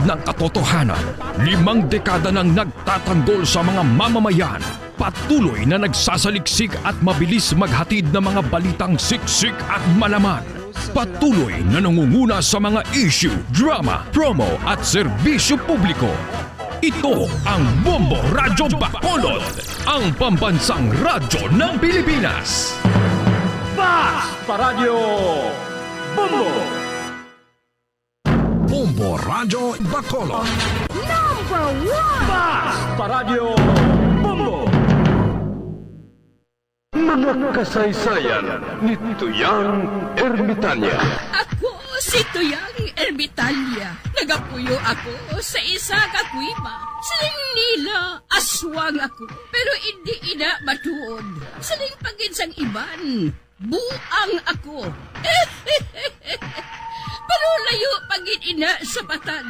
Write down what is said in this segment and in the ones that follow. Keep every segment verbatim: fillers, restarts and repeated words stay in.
ng katotohanan. Limang dekada nang nagtatanggol sa mga mamamayan. Patuloy na nagsasaliksik at mabilis maghatid ng mga balitang siksik at malaman. Patuloy na nangunguna sa mga issue, drama, promo at serbisyo publiko. Ito ang Bombo Radyo Bacolod, ang pambansang radyo ng Pilipinas. Basta Radyo Bombo! Bombo Radyo Bacolod. Number one! Basta Radyo Bombo! Mga kasaysayan ni Tuyang Ermitanya. Ako si Tuyang Ermitanya. Nagapuyo ako sa isa ka kuweba. Siling nila, aswang ako. Pero indi ina matuod. Siling pa gid sang iban, buang ako. Pero layo pa gid ina sa patad.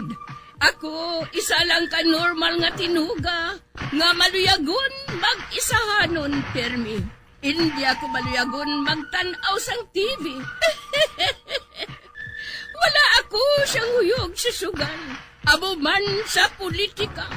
Ako, isa lang ka normal nga tinuga nga maluyagon mag-isahanon pirmi. Indi ako maluyagon magtan-aw sang T V. Wala ako siyang huyog sa sugal, amo man sa politika.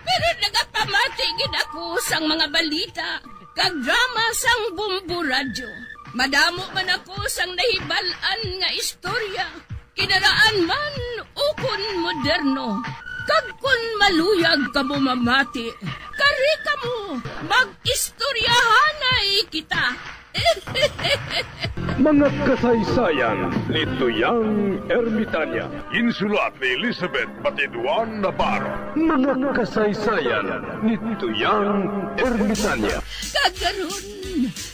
Pero nagapamati gid ako sang mga balita kag drama sang Bombo Radyo. Madamo man ako sang nahibal-an nga istorya, kinaraan man ukon moderno. Kag kon maluyag kamo mamati, kari kamo, mag-istoryahanay kita. Mga kasaysayan ni Tuyang Ermitanya. Insulat ni Elizabeth Batiduan Navarro. Mga kasaysayan ni Tuyang Ermitanya. Kag karon,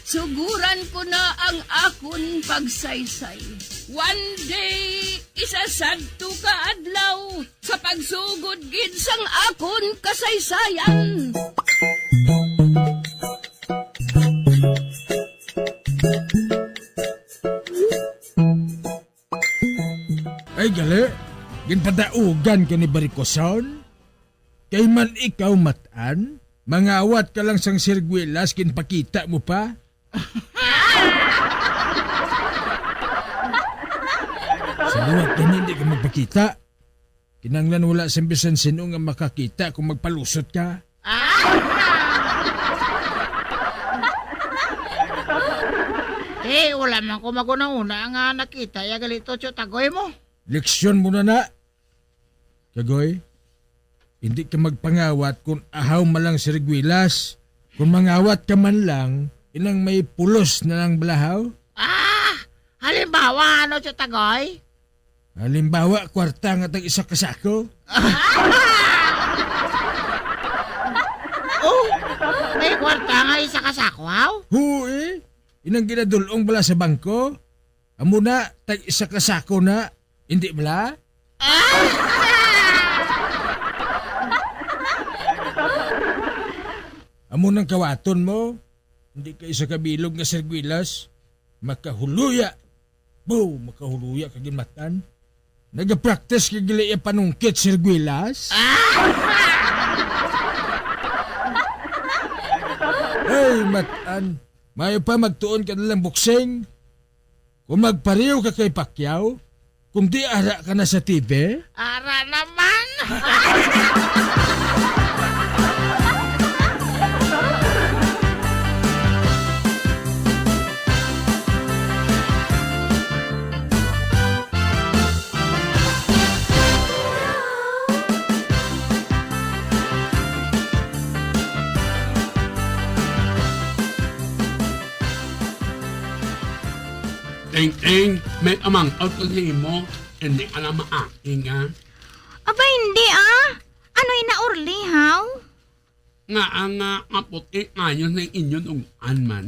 suguran ko na ang akon pagsaysay. One day, isa sadto ka adlaw, sa pagsugod gid sang akon kasaysayan. Ay, gali, ginpadaugan ka ni Barikoson? Kay man ikaw, Matan, mangawat ka lang sang sirgwilas, ginpakita mo pa? Sa liwat gani, hindi ka magpakita. Kinahanglan wala sang bisan sino nga makakita kung magpalusot ka. Eh, wala man ko maghunahuna nga nakita ya gali to, Tyo Tagoy mo. Leksyon mo na na. Kagoy, hindi ka magpangawat kung ahaw man lang sirgwilas. Kung mangawat ka man lang, inang may pulos na lang balahaw. Ah! Halimbawa, ano, Tyo Tagoy? Halimbawa, kwarta nga tag isa ka sako. Oh, may kwarta nga isa ka sako, haw? Huo, eh. Inang ginadul-ong bala sa bangko. Amo na, tag isa ka sako na. Hindi bala? Ah! Amo nang kawaton mo. Hindi ka isa ka bilog nga sirgwilas. Makahuluya. Bo, makahuluya ka ginmatan. Nagapractice ka gali iya panungkit, sirgwilas. Ah! Ay, matan. Mayo pa magtuon ka na lang boxing. Kung magpariw ka kay Pacquiao, kung di ara ka na sa T V. Ara naman! Ting-ting, may amangkot ko sa imo. Hindi ka na maakting, ah. Aba, hindi, ah. Ano ina, Orly, haw? Nga ang, ah, maputi ayon sa inyo nung-an man.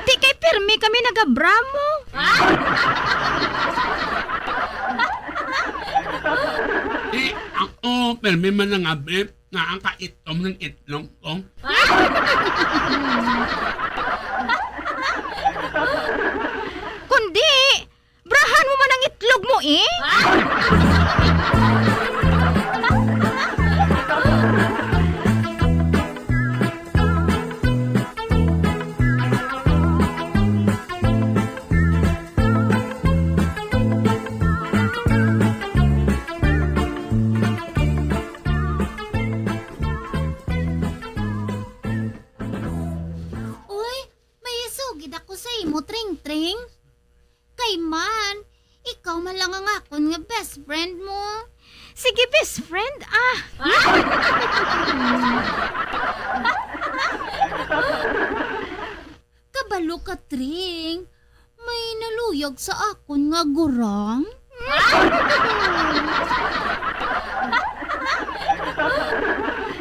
Di kay pirmi kami nagabramo. Di ako pirmi man nangabit. Nga ang kaitom ng itlog ko. Kundi, brahan mo man ang itlog mo, eh. Ang akon nga best friend mo. Sige, best friend, ah. Kabalo ka, Tring. May naluyag sa akon nga gurang.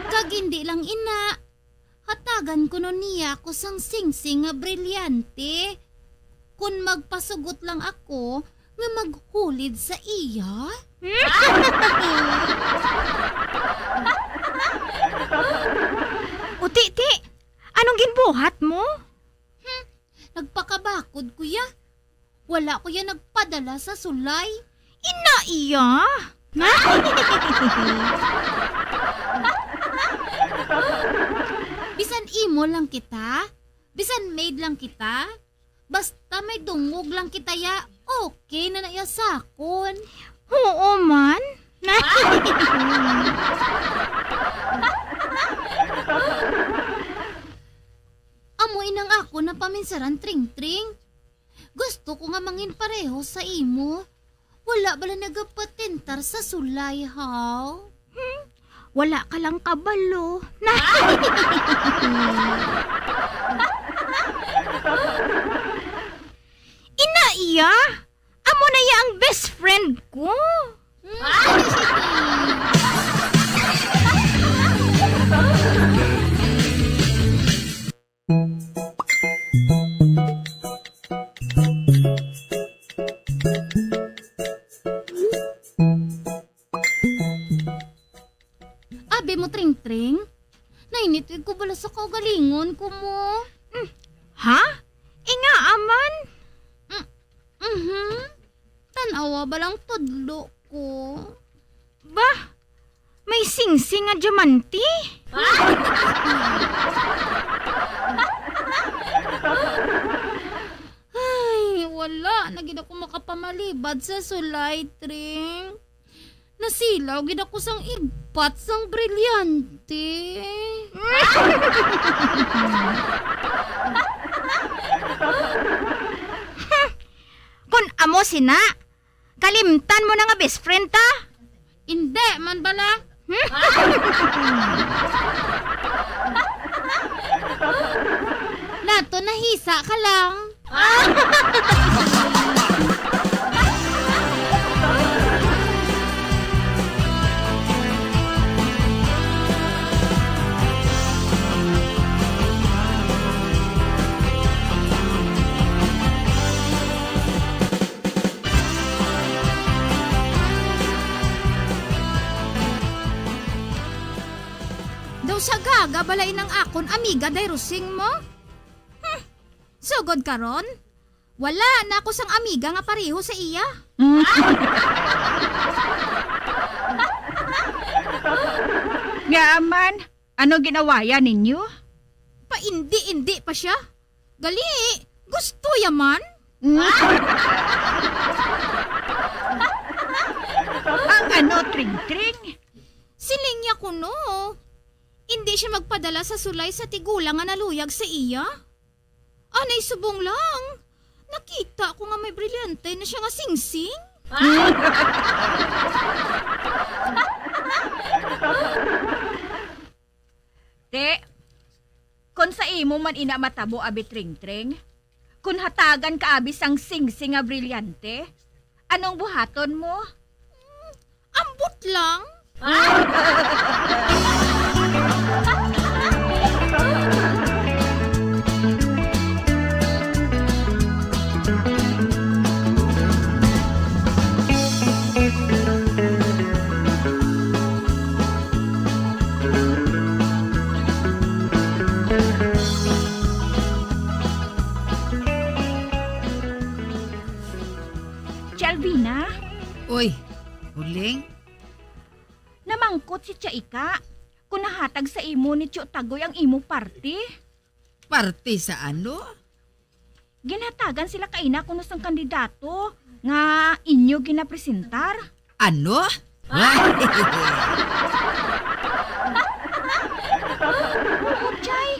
Kag hindi lang ina, hatagan kuno niya ako sang singsing nga brilyante. Kon magpasugot lang ako nga maghulid sa iya. O, ti, ti, anong ginbuhat mo? Hmm, nagpakabakod ko ya. Wala ko ya nagpadala sa sulay. Ina iya? Bisan imo lang kita, bisan maid lang kita, basta may dungog lang kita ya, okay na na ya sakon. Oo man. Amo inang ako na paminsaran, Tring-tring. Gusto ko nga mangin pareho sa imo. Wala bala nagapatentar sa sulay, haw? Hmm? Wala ka lang kabalo. Ina iya! Amo na iya ang best friend ko. Abi mo, Tring-tring, nainitwig ko bala sa kaugalingon ko mo. Mm. Ha? Ingaa man? Mm, mhm. Tan-awa ba lang tudlo ko? Bah, may singsing nga diamante? Ay, wala na gid ako makapamalibad sa sulay, Tring. Nasilaw gid ako sang igpat sang brilyante. Kon amo sina, kalimtan mo na nga best friend ta? Indi man bala. Nato, nahisa ka lang. Daw sa gaga bala inang akon amiga day Rosing mo? Hmm. Sugod karon, wala na ako sang amiga nga pareho sa iya. Nga man, ano ginawayan ninyo? Paindi-indi pa siya. Gali, gusto ya man. Ang ano, Tring-tring? Siling niya kuno, indi siya magpadala sa sulay sa tigulang nga naluyag sa iya. Anay subong lang, nakita ko nga may brilyante na siya nga singsing. Te, kon sa imo man ina matabo, abi Tring-tring, kon hatagan ka abi sang singsing nga brilyante, anong buhaton mo? Ambot lang. Chelvina? Uy, Uling? Namangkot si Tia Ika kung nahatag sa imo ni Tio Tagoy ang imo parte. Parte sa ano? Ginhatagan sila kaina kuno sang kandidato nga inyo ginapresentar. Ano? Oo, Chay.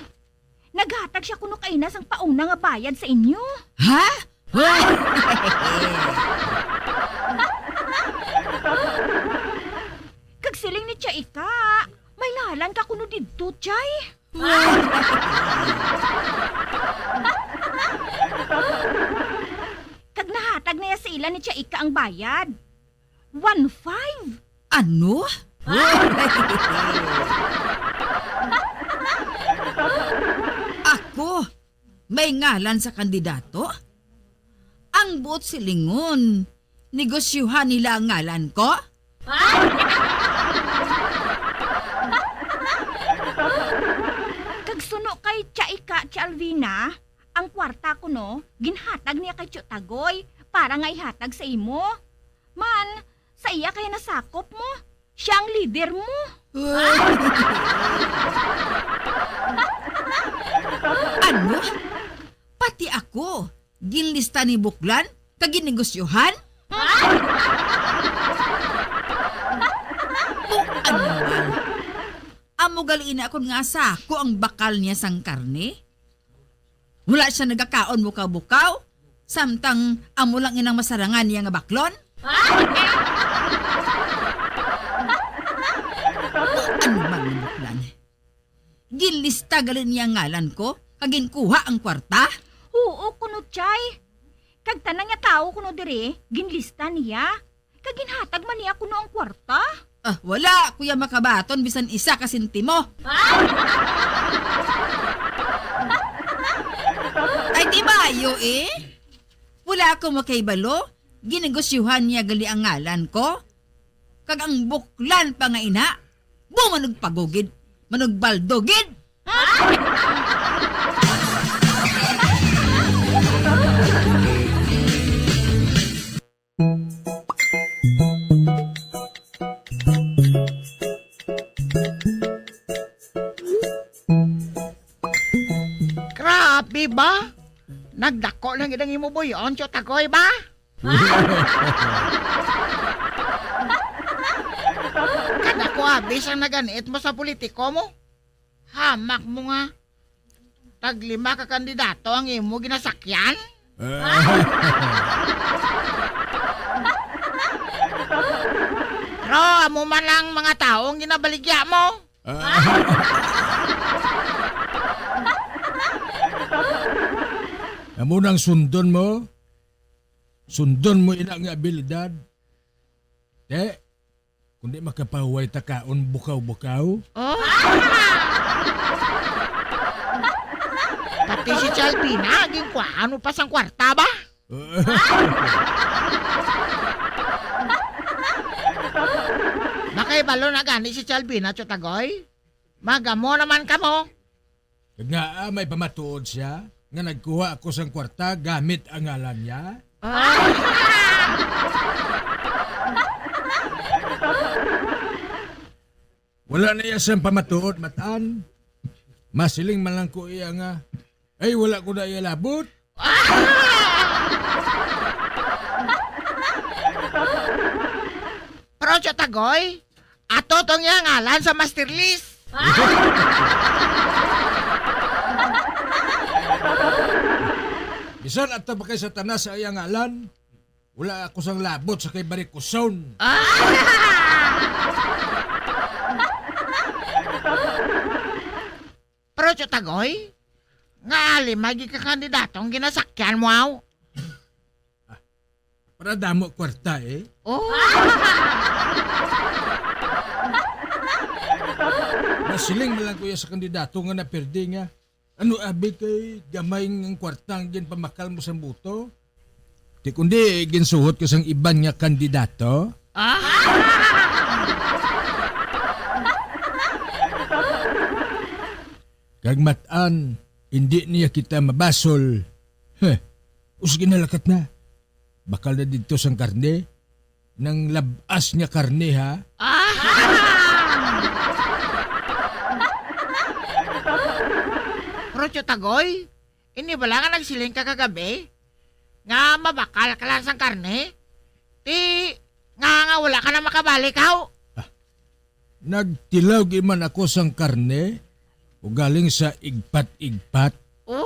Naghatag siya kuno kaina sang pauna nga bayad sa inyo. Ha? Alan ka kuno didto, Chay? Kag nahatag na ya sa ila ni Chaika ang bayad. One five. Ano? Ako? May ngalan sa kandidato? Ang buot silingon, negosyuhan nila ang ngalan ko? Kag suno kay Tia Ika, Tia Alvina, ang kwarta kuno ginhatag niya kay Tio Tagoy para nga ihatag sa imo. Man, sa iya kaya nasakop mo. Siya ang leader mo. Ano? Pati ako, ginlista ni Buklan kag ginnegosyohan? Buang animal. Amo gali ina kon nga sako ang bakal niya sang karne? Wala siya nagakaon bukaw-bukaw, samtang amo lang inang masarangan niya nga baklon? Ano man nga buklan? Ginlista gali niya ang ngalan ko, kag ginkuha ang kwarta? Oo, kuno, Chay. Kag tanan nga tawo kuno diri, ginlista niya. Kag ginhatag man niya kuno ang kwarta? Ah, wala ko ya makabaton bisan isa ka sentimo. Ay, di maayo, eh. Wala ako makahibalo. Ginegosyuhan niya gali ang ngalan ko. Kag ang buklan pa nga ina, bumanugpagugid, manugbaldugid. Grabe ba? Nagdako lang gid ang imo buyon, Tio Tagoy ba? Kada ko abis ang naganiit mo sa politiko mo. Hamak mo nga. Taglima ka kandidato ang imo ginasakyan? Ah. Pero amo man ang mga tawo ang ginabaligya mo. Ah. Amo nang sundon mo? Sundon mo ina nga abilidad. Te, kundi makapahuway ta kaon bukaw-bukaw. Oh. Pati si Chalbina, ginkuhaan mo pa sang kwarta ba? Makahibalo na gani si Chalbina, Tio Tagoy? Magamo naman kamo. Kag ngaa may pamatuod sia nga nagkuha ako sang kwarta gamit ang ngalan niya? Ah. Wala na iya sang pamatuod, Matan. Masiling man lang ko iya nga, ay, wala ko na iya labot. Pero, Tio Tagoy, ato tong iya ngalan sa master list. Bisan ato pa kay Satanas sa iya ngalan, wala ako sang labot sa kay Barikuson. Pero, Tio Tagoy, nga alimay gid ka kandidato ang ginasakyan mo, aw? Ah, para damo kwarta, eh. Oh. Masiling man lang ko iya sa kandidato nga napirdi nga, ano abi kay gamay nga kwarta ang ginpamakal mo sang boto? Ti kundi ginsuhot ko sang iban nga kandidato? Ah! Kag Matan, indi niya kita mabasol. Heh, usgi na, lakat na. Bakal na didto sang karne. Nang lab-as nga karne, ha? Ah! Pero, Tio Tagoy, ini bala nga nagsiling ka kagabi nga mabakal ka lang sang karne? Ti, nga, nga wala ka na makabalik, haw? Ah, nagtilaw gid man ako sang karne, ugaling sa igpat-igpat. Oh!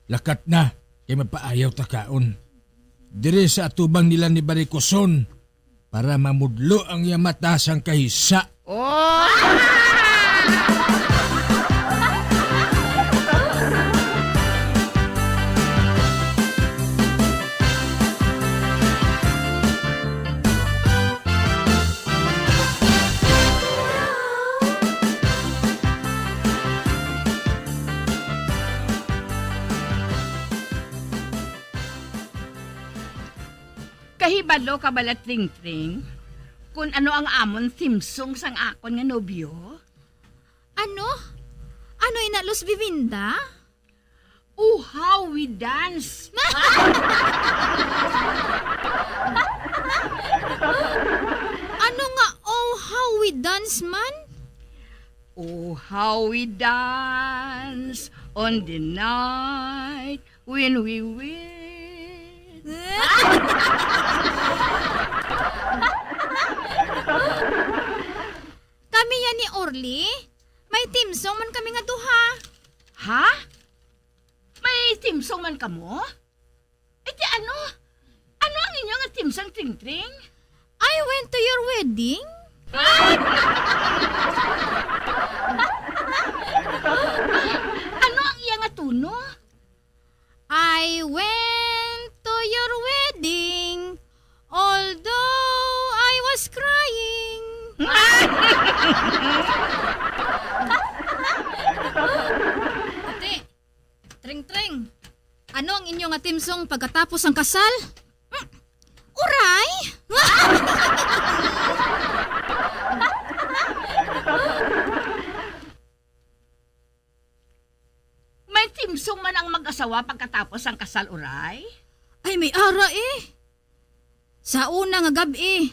Lakat na, kay mapaayaw ta kaon. diri sa atubang nila ni Barikoson para mamudlo ang iya mata sang kahisa. Oh! Kahibalo ka bala, Tring Tring, kun ano ang amon theme song sang akon nga nobyo? Ano? Ano ina, Luz Bivinda? Oh, how we dance! Ano nga, "Oh, how we dance" man? Oh, how we dance on the night when we wed. Kami yan ni Orly. May theme song man kami nga duha. Ha? May theme song man kamo? Eh, di ano? Ano ang inyo nga theme song, Tring Tring? I went to your wedding. Ano ang iya nga tono? I went to your wedding, although I was crying. Ate, Tring Tring, ano ang inyo nga theme song pagkatapos ang kasal? Mm, uray! May theme song man ang mag-asawa pagkatapos ang kasal, uray? Ay, may ara eh. Sa una nga gab-i,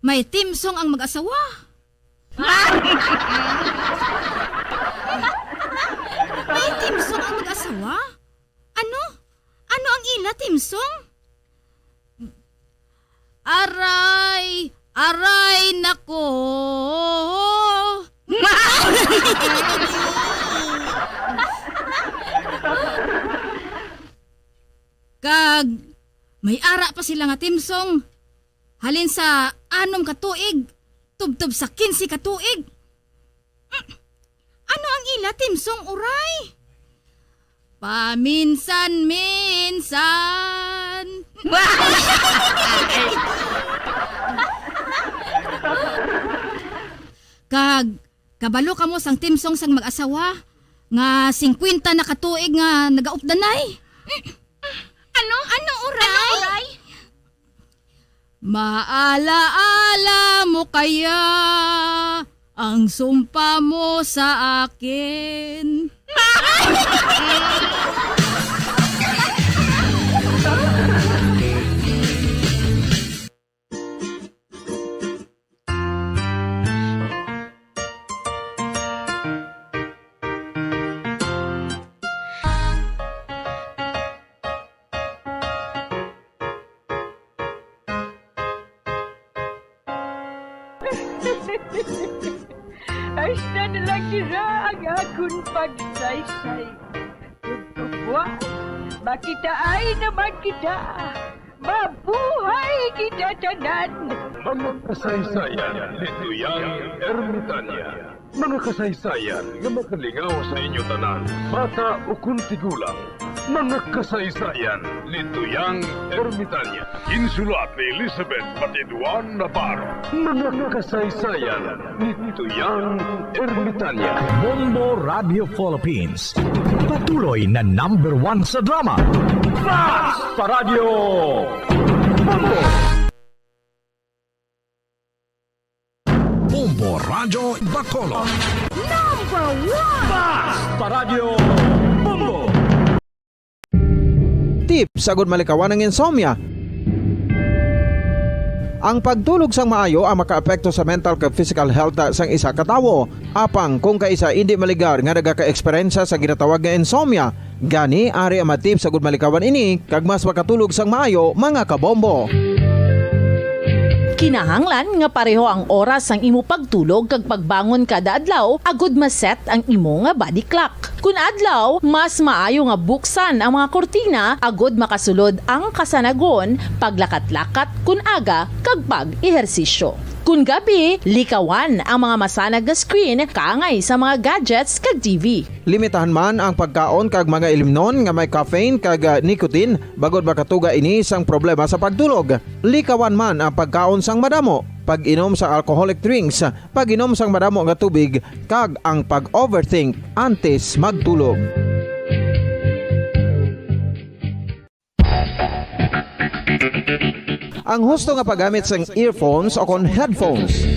may theme song ang mag-asawa. May theme song ang mag-asawa? Ano? Ano ang ila theme song? Aray! Aray nako! Kag may ara pa sila nga theme song. Halin sa anom ka tuig, tubtob sa kinse ka tuig. Mm. Ano ang ila theme song, uray? Paminsan-minsan. Kag kabalo kamo sang theme song sang mag-asawa nga singkwenta na ka tuig nga nagaupdanay? Ano? Ano, uray? Ano, uray? Maalaala mo kaya ang sumpa mo sa akin? Hasta na lang dira ang akon pagsaysay. Tugtugwa, makitaay naman kita. Mabuhay kita tanan! Mga kasaysayan ni Tuyang Ermitanya. Mga kasaysayan nga makalingaw sa inyo tanan, bata ukon tigulang. Mga kasaysayan ni Tuyang Ermitanya. Insulat ni Elizabeth Patiduan Navarro. Mga kasaysayan ni Tuyang Ermitanya. Bombo Radio Philippines. Patuloy na number one sa drama. Basta Radyo Bombo! Bombo Radyo Bacolod. Number one! Basta Radyo Bombo! Tips agud malikawan ang insomnia. Ang pagtulog sang maayo ang makaapekto sa mental kag physical health sang isa ka tawo. Apang kung kaisa indi maligar nga nagaka-eksperyensya sa ginatawag nga insomnia, gani ari ang mga tips agud malikawan ini kag mas makatulog sang maayo, mga kabombo. Kinahanglan nga pareho ang oras sang imo pagtulog kag pagbangon kada adlaw agud ma-set ang imo nga body clock. Kun adlaw, mas maayo nga buksan ang mga kurtina agud makasulod ang kasanagon, paglakat-lakat kun aga, kag pag-ehersisyo. Kun gabi, likawan ang mga masanag nga screen kaangay sa mga gadgets kag T V. Limitahan man ang pagkaon kag mga ilimnon nga may caffeine kag, ah, nicotine, bangod makatuga ini sang problema sa pagtulog. Likawan man ang pagkaon sang madamo, pag-inom sang alcoholic drinks, pag-inom sang madamo nga tubig, kag ang pag-overthink antes magtulog. Ang husto nga paggamit sang earphones o kon headphones.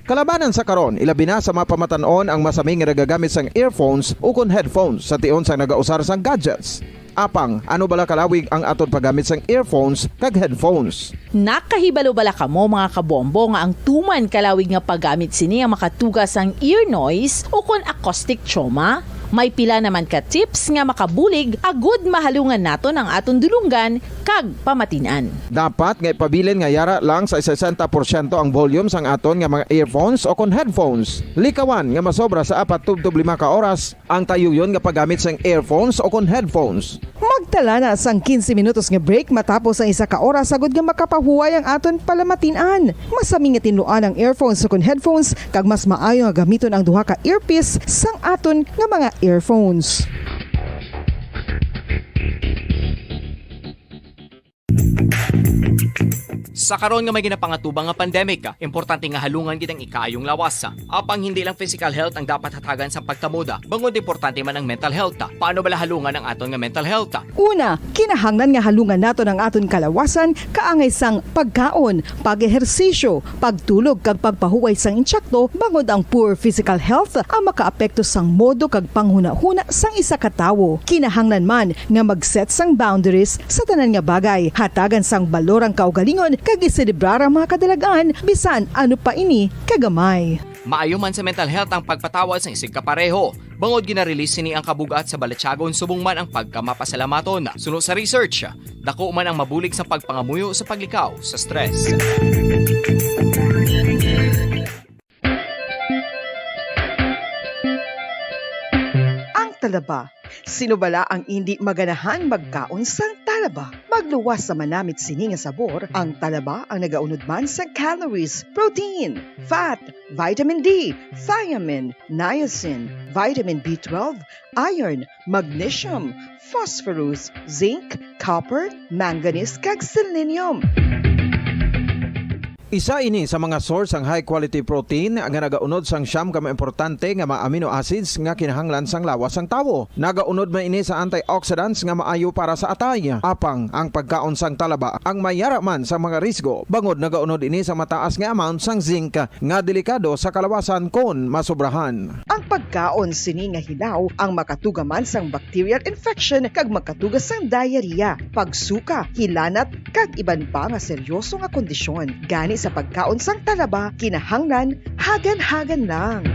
Kalabanan sa karon, ilabi na sa mga pamatan-on ang masami nga nagagamit sang earphones o kon headphones sa tion sang nagausar sang gadgets. Apang, ano bala kalawig ang aton paggamit sang earphones kag headphones? Nakahibalo bala kamo, mga kabombo, nga ang tuman kalawig nga paggamit sini ang makatuga sang ear noise o kon acoustic trauma? May pila naman ka tips nga makabulig agud mahalungan naton ang aton dulonggan kag pamatin-an. Dapat nga ipabilin nga yara lang sa sesenta porsyento ang volume sang aton nga mga earphones o kon headphones. Likawan nga masobra sa apat tubtob lima ka oras ang tayuyon nga paggamit sang earphones o kon headphones. Magtala na sang quince minutos nga break matapos ang isa ka oras agud nga makapahuway ang aton palamatin-an. Masami nga tinluan ang earphones o kon headphones, kag mas maayo nga gamiton ang duha ka earpiece sang aton nga mga earphones. Sa karon nga may ginapangatubang nga pandemic, importante nga halungan gid ang ikaayong lawas. Apang hindi lang physical health ang dapat hatagan sang pagtamod, bangod importante man ang mental health. Paano bala halungan ang aton nga mental health? Una, kinahanglan nga halungan naton ang aton kalawasan kaangay sang pagkaon, pag-ehersisyo, pagtulog kag pagpahuway sang insakto, bangod ang poor physical health ang makaapekto sang modo kag panghunahuna sang isa ka tawo. Kinahanglan man nga mag-set sang boundaries sa tanan nga bagay, hatagan sang balor ang kaugalingon kag iselebrar ang mga kadalag-an, bisan ano pa ini kagamay. Maayo man sa mental health ang pagpatawad sang isigkapareho, bangod gina-release sini ang kabug-at sa balatyagon subong man ang pagkamapasalamaton. Suno sa research, dako man ang mabulig sa pagpangamuyo sa paglikaw sa stress. Ang talaba. Sino bala ang indi maganahan magkaon sang talaba? Magluwas sa manamit sini nga sabor, ang talaba ang nagaunod man sang calories, protein, fat, vitamin D, thiamine, niacin, vitamin B twelve, iron, magnesium, phosphorus, zinc, copper, manganese, kag selenium. Isa ini sa mga source sang high quality protein nga nagaunod sang siyam ka mga importante nga mga amino acids nga kinahanglan sang lawas sang tawo. Nagaunod man ini sa antioxidants nga maayo para sa atay. Apang ang pagkaon sang talaba ang may yara man sa mga risgo, bangod nagaunod ini sa mataas nga amount sang zinc nga delikado sa kalawasan kon masobrahan. Ang pagkaon sini nga hilaw ang makatuga man sang bacterial infection kag makatuga sang diarrhea, pagsuka, hilanat, kag iban pa nga seryoso nga kondisyon. Gani sa pagkaon sang talaba, kinahanglan hagan-hagan lang.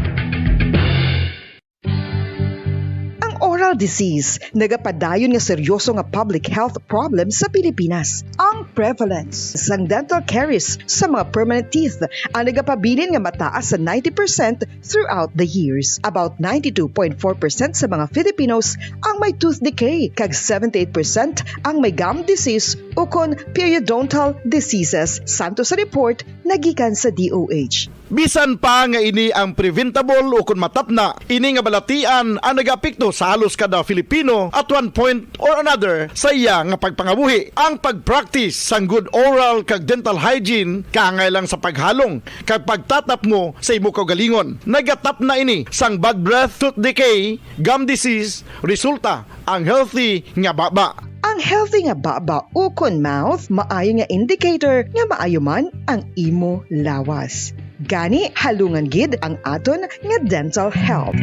Ang oral disease nagapadayon nga seryoso nga public health problem sa Pilipinas. Ang prevalence sang dental caries sa mga permanent teeth ang nagapabilin nga mataas sa ninety percent throughout the years. About ninety-two point four percent sa mga Filipinos ang may tooth decay, kag seventy-eight percent ang may gum disease ukon periodontal diseases, santo sa report nga gikan sa D O H. Bisan pa nga ini ang preventable ukon matapna, ini nga balatian ang nagaapekto sa halos kada Filipino at one point or another sa iya nga pagpangabuhi. Ang pag-practice sang good oral kag dental hygiene kaangay lang sa paghalong kag pagtatapngo sa imo kaugalingon. Nagatapna ini sang bad breath, tooth decay, gum disease, resulta ang healthy nga baba. Ang healthy nga baba ukon mouth maayo nga indicator nga maayo man ang imo lawas. Gani, halungan gid ang aton nga dental health.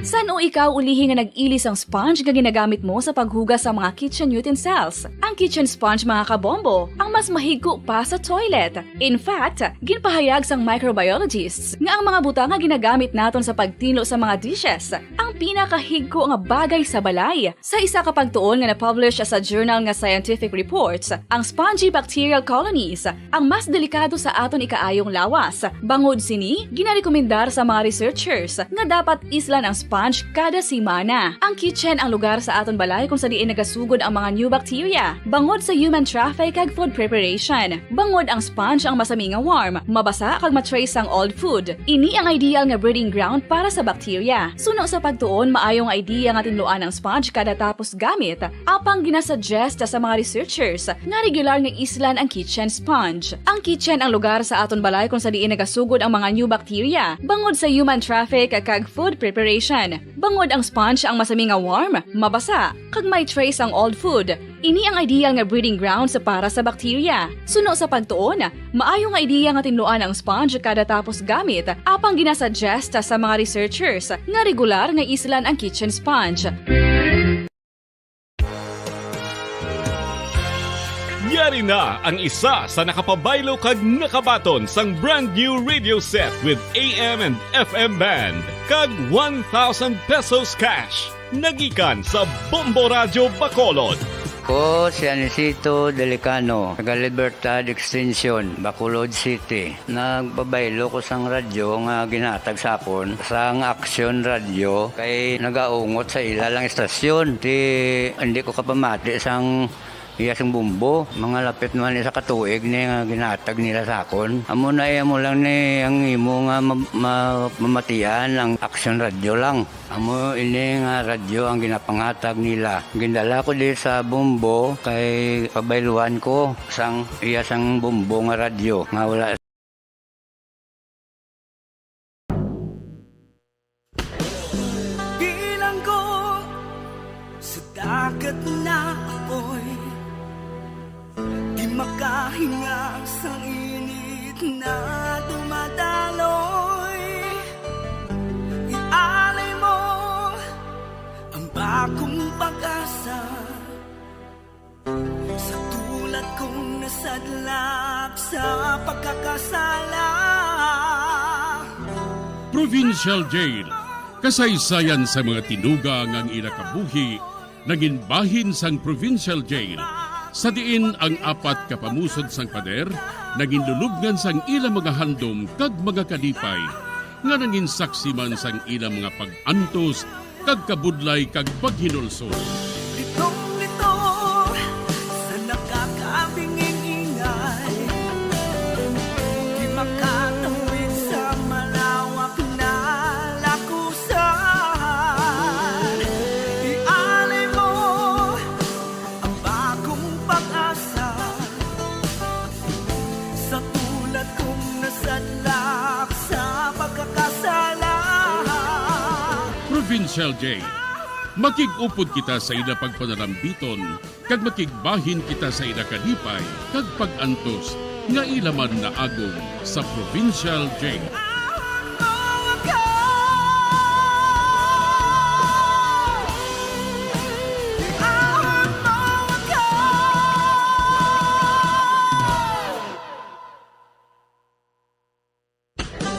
San-o ikaw ulihi nga nag-ili sang sponge nga ginagamit mo sa paghugas sa mga kitchen utensils? Ang kitchen sponge, mga kabombo, ang mas mahigko pa sa toilet. In fact, ginpahayag sang microbiologists nga ang mga butang nga ginagamit naton sa pagtinlo sa mga dishes, ang pinakahigko nga bagay sa balay. Sa isa ka pagtuon nga na-publish sa journal nga Scientific Reports, ang spongy bacterial colonies ang mas delikado sa aton ikaayong lawas. Bangod sini, ginarekomendar sa mga researchers nga dapat islan ang sponge kada semana. Ang kitchen ang lugar sa aton balay kung sa diin nagasugod ang mga new bacteria. Bangod sa human traffic kag food preparation, bangod ang sponge ang masami nga warm, mabasa kag ma-trace sang old food. Ini ang ideal nga breeding ground para sa bacteria. Suno sa pagtuon, maayo nga idea nga tinluan ang sponge kada tapos gamit. Apang ginasuggest sa mga researchers nga regular nga islan ang kitchen sponge. Ang kitchen ang lugar sa aton balay kung sa diin nagasugod ang mga new bacteria, bangod sa human traffic kag food preparation. Bangod ang sponge ang masami nga warm, mabasa, kag may trace ang old food. Ini ang ideal nga breeding grounds para sa bacteria. Suno sa pagtuon, maayo nga ideya nga tinluan ang sponge kada tapos gamit, apang ginasuggest sa mga researchers nga regular nga islan ang kitchen sponge. Yari na ang isa sa nakapabaylo kag nakabaton sang brand new radio set with A M and F M band kag one thousand pesos cash. Nagikan sa Bombo Radyo Bacolod. Ko si Anisito Delicano, taga Libertad Extension, Bacolod City. Nagpabaylo ko sang radyo nga ginhatag sa akon sang Action Radyo kay nagaungot sa ila lang istasyon. Ti, hindi ko kapamati sang iya sing bumbo. Mga lapit naman isa ka tuig ni nga ginhatag nila sa akon. Amo na, eh, amo lang ni ang imo nga ma-, ma-, mamatian ang Action Radyo lang. Amo ini nga radyo ang ginapangatag nila. Gindala ko di sa bumbo kay pabayluan ko sang iya sang bumbo nga radyo nga wala. Bilanggo sa dagat na apoy, di makahinga sa init na dumadaloy. Ialay mo ang bagong pag-asa. Sa tulad kong nasadlak sa pagkakasala. Provincial Jail. Kasaysayan sa mga tinuga nga ang ila kabuhi nangin bahin sang Provincial Jail, sa diin ang apat ka pamusod sang pader nangin lulubngan sang ila mga handom kag mga kalipay, nga nangin saksi man sang ila mga pag-antos kag kabudlay kag paghinulsol. Litong-lito sa nakakabinging ingay, di makatawid sa malawak na lakusan. Ialay mo ang bagong pag-asa. Sa tulad kong nasadlak sa pagkakasala. Provincial Jail. Makig-upod kita sa ila pagpanalambiton, kag makigbahin kita sa ila kalipay kag pag-antos nga ila man naagom sa Provincial Jail.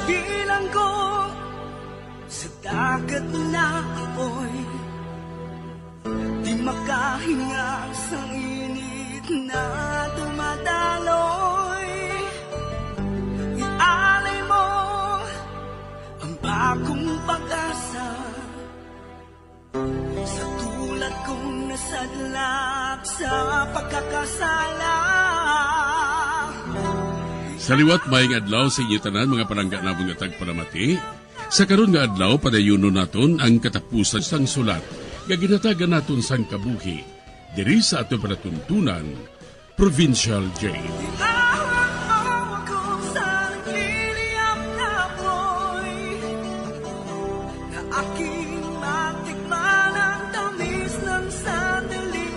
Bilanggo sa dagat na apoy, di makahinga sa init na dumadaloy. Ialay mo ang bagong pag-asa. Sa tulad kong nasadlak sa pagkakasala. Sa liwat, maayong adlaw sa inyo tanan, mga palangga namon nga tagpalamati. Sa karon nga adlaw, padayunon naton ang katapusan sang sulat nga ginhatagan naton sang kabuhi diri sa aton palatuntunan, Provincial Jail. Iawag mo ako sa nagliliyab na apoy, na aking matikman ang tamis ng sandali.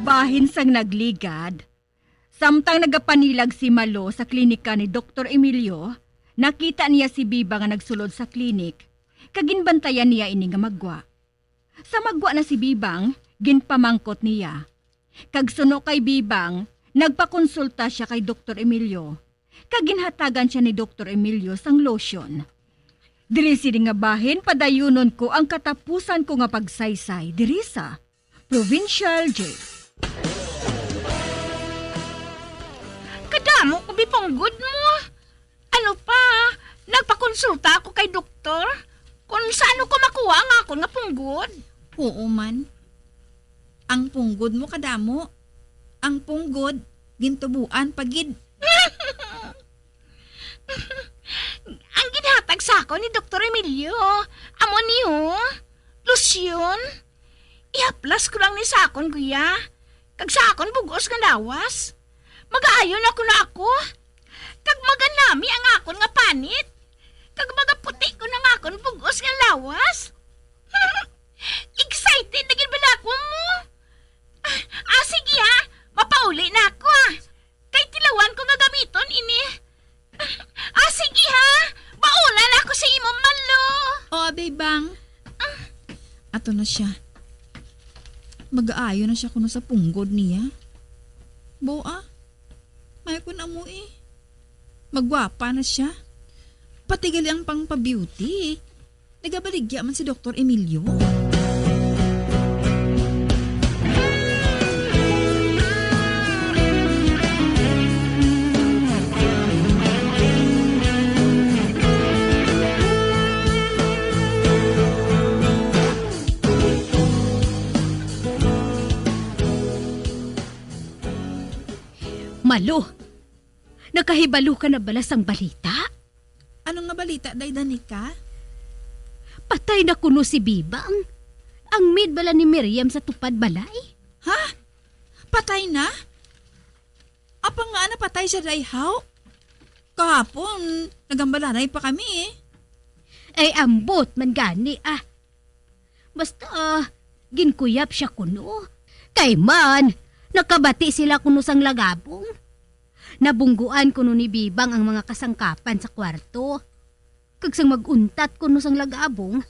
Bahin sang nagligad, samtang nagapanilag si Malo sa klinika ni Doktor Emilio, nakita niya si Biba nga nagsulod sa klinik, kag ginbantayan niya ini nga magwa. Sa magwa na si Bibang, ginpamangkot niya. Kag suno kay Bibang, nagpakonsulta sia kay Doktor Emilio, kag ginhatagan sia ni Doktor Emilio sang lotion. Diri sini nga bahin, padayunon ko ang katapusan ko nga pagsaysay diri sa Provincial J. Kadamo ko bipunggod mo. Ano pa, nagpakonsulta ako kay doktor kung saan ko makuha ang akon nga punggod. Oo man. Ang punggod mo kadamo. Ang punggod, gintubuan pa gid. Ang ginhatag sa akon ni Doktor Emilio, amo ni, oh, lotion. Ihaplas ko lang ni sa akon guya, kag sa akon bug-os nga lawas. Magaayo na kuno ako, kag maganami ang akon nga panit, kag magaputi ko na nga akon bug-os nga lawas. Excited na gid bala ako mo. Ah, ah, sige ha, mapauli na ako, ah. Kay tilawan ko nga gamiton ini. Ah, sige ha, baula na ako sa imo, Malo. O, Bebang. Ato na siya. Magaayo na siya kuno sa punggod niya. Boa, may kun amo eh. Magwapa na siya. Pati gali ang pangpa-beauty. Nagabaligya man si Doktor Emilio. Malo, nakahibalo ka na bala sang balita? Ano nga balita, Day Danica? Patay na kuno si Bibang, ang maid bala ni Miriam sa Tupad Balay. Ha? Patay na? Apang nga napatay siya, Day, haw? Kahapon, nagambalanay pa kami, eh. Ay, ambot man gani, ah. Basta, ginkuyap siya kuno. Kay man, nakabati sila kuno sang lagabong. Nabungguan kuno ni Bibang ang mga kasangkapan sa kwarto. Kag sang mag-untat kuno sang lagabong,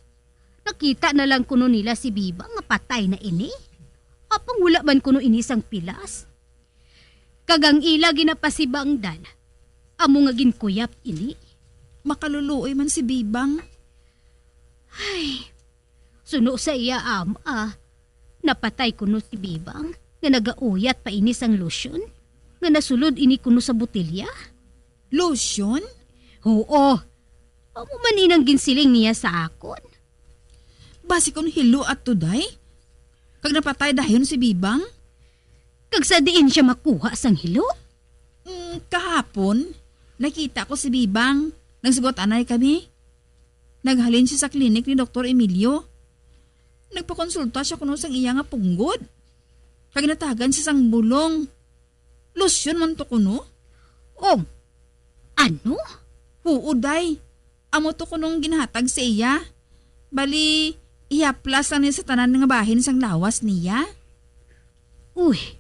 nakita na lang kuno nila si Bibang nga patay na ini. Apang wala man kuno ini sang pilas. Kag ang ila ginapasibangdan, amo nga ginkuyap ini. Makaluluoy man si Bibang. Ay, suno sa iya ama, napatay kuno si Bibang nga nagauyat pa ini sang lotion nga nasulod ini kuno sa botelya. Lotion? Huo. Amo man inang ginsiling niya sa akon. Basi kon hilo ato, Day? Kag napatay dayon si Bibang? Kag sa diin siya makuha sang hilo? Mm, kahapon, nakita ko si Bibang. Nagsugot-anay kami. Naghalin siya sa klinik ni Doktor Emilio. Nagpakonsulta siya kuno sang iya nga punggod. Kag natagan siya sang bulong. Lotion man to kuno? Oh, ano? Huo, Day. Amo to kunong ginhatag sa iya. Bali, ihaplas lang niya sa tanan nga bahin sang lawas niya. Uy,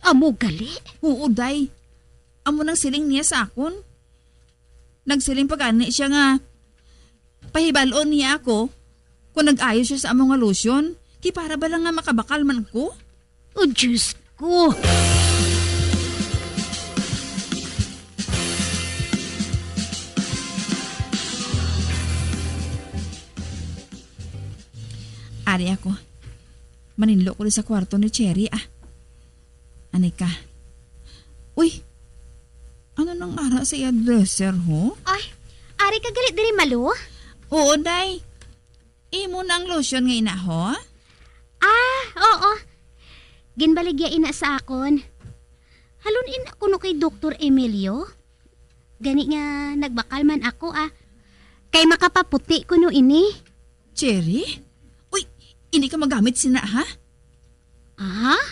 amo gali? Huo, Day. Amo nang siling niya sa akon. Nagsiling pa gani siya nga pahibal-on niya ako kon nag-ayo siya sa amo nga lotion, kay para bala nga makabakal man ko. O Diyos ko! Ari ako. Maninlo ko di sa kwarto ni Cherry, ah. Ani ka? Uy! Ano nang ara sa iya dresser, ho? Ay, ari ka gali diri, Malo? Oo, day. Imo na ang lotion nga ina, ho? Ah, oo. Ginbaligya ina sa akon. Halun-in ako no kay Doktor Emilio. Gani nga nagbakal man ako, ah. Kay makapaputi kuno ini. Cherry? Uy, hindi ka magamit sina, ha? Ah?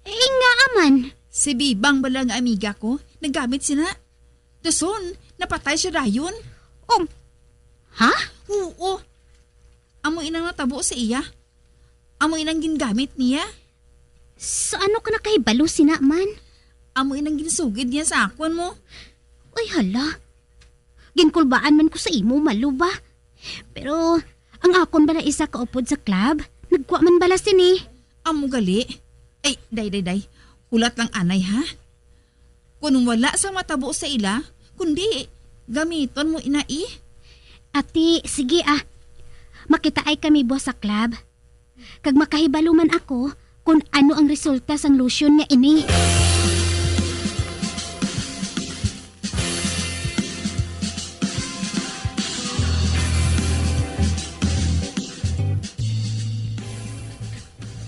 Eh, nga man. Si Bibang bala nga amiga ko, naggamit sina. Dason, napatay siya dayon. Um, ha? Oo. Amo inang natabo sa iya. Amo inang gingamit niya. Sa ano ka nakahibalo sina man? Amo inang ginsugid niya sa akon mo. Uy, hala. Ginkulbaan man ko sa imo, Malo ba? Pero ang akon bala isa ka upod sa club, nagkuha man bala sini. Amo gali. Ay, day, day, day. Hulat lang anay, ha? Kun wala sa matabo sa ila, kundi gamiton mo ina, eh. Ati, sige ah. Makitaay kami buwas sa club. Kag makahibalo man ako kon ano ang resulta sang lotion nga ini.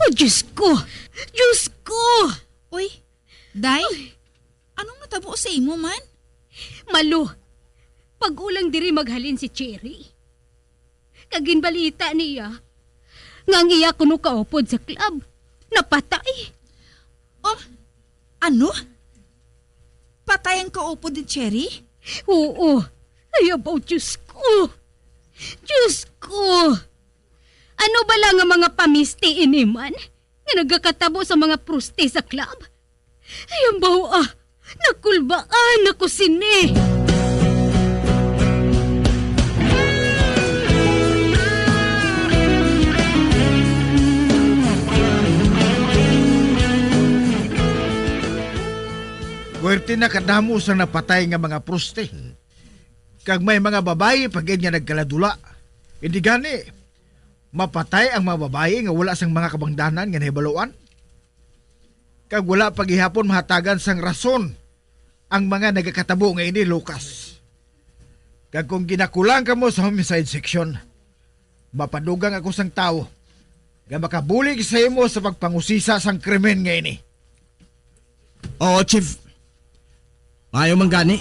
Oh, Diyos ko! Diyos ko! Uy, Day, anong natabo sa imo man? Malo, pag-ulang diri maghalin si Cherry. Kag ginbalita niya nga ang iya kuno kaupod sa club napatay. Oh, ano? Patay ang kaupod ni Cherry? Oo. Ay, abaw, Diyos ko. Diyos ko. Ano bala nga mga pamisti ini man nga nagakatabo sa mga proste sa club? Ay, ambaw, ah, nakulbaan ako sini. Puwerte na kadamo sang napatay nga mga proste. Kag may mga babayi pa gid nga nagkaladula. Hindi gani, mapatay ang mga babayi nga wala sang mga kabangdanan nga nahibaluan. Kag wala pa gihapon mahatagan sang rason ang mga nagakatabo nga ini, Lucas. Kag kung ginakulang kamo sa homicide section, mapadugang ako sang tawo nga makabulig sa imo sa pagpangusisa sang krimen nga ini. Oo, Chief. Maayo man gani.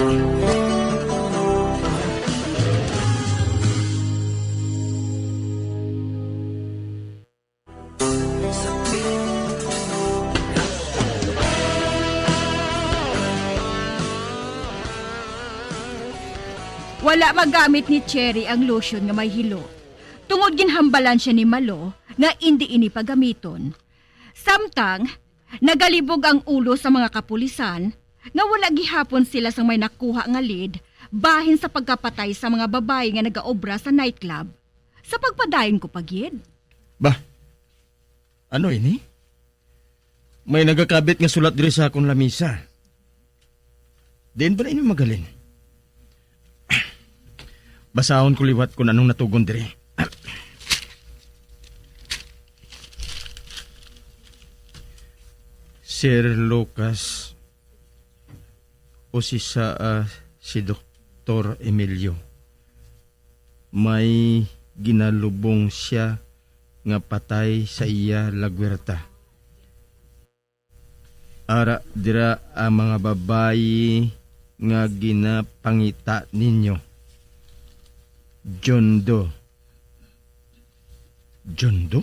Wala magamit ni Cherry ang lotion nga may hilo, tungod ginhambalan siya ni Malo nga indi ini pagamiton. Samtang nagalibog ang ulo sa mga kapulisan nga wala gihapon sila sang may nakuha nga lead bahin sa pagkapatay sa mga babayi nga nagaobra sa nightclub. Sa pagpadayon ko pa gid. Bah, ano ini? May nagakabit nga sulat diri sa akon lamisa. Diin ba na ini magalin? Basahon ko liwat kung anong natugon diri. Sir Lucas, usisa, ah, si Doktor Emilio. May ginalubong sia nga patay sa iya lagwerta. Ara dira ang mga babayi nga ginapangita ninyo. John Doe. John Doe?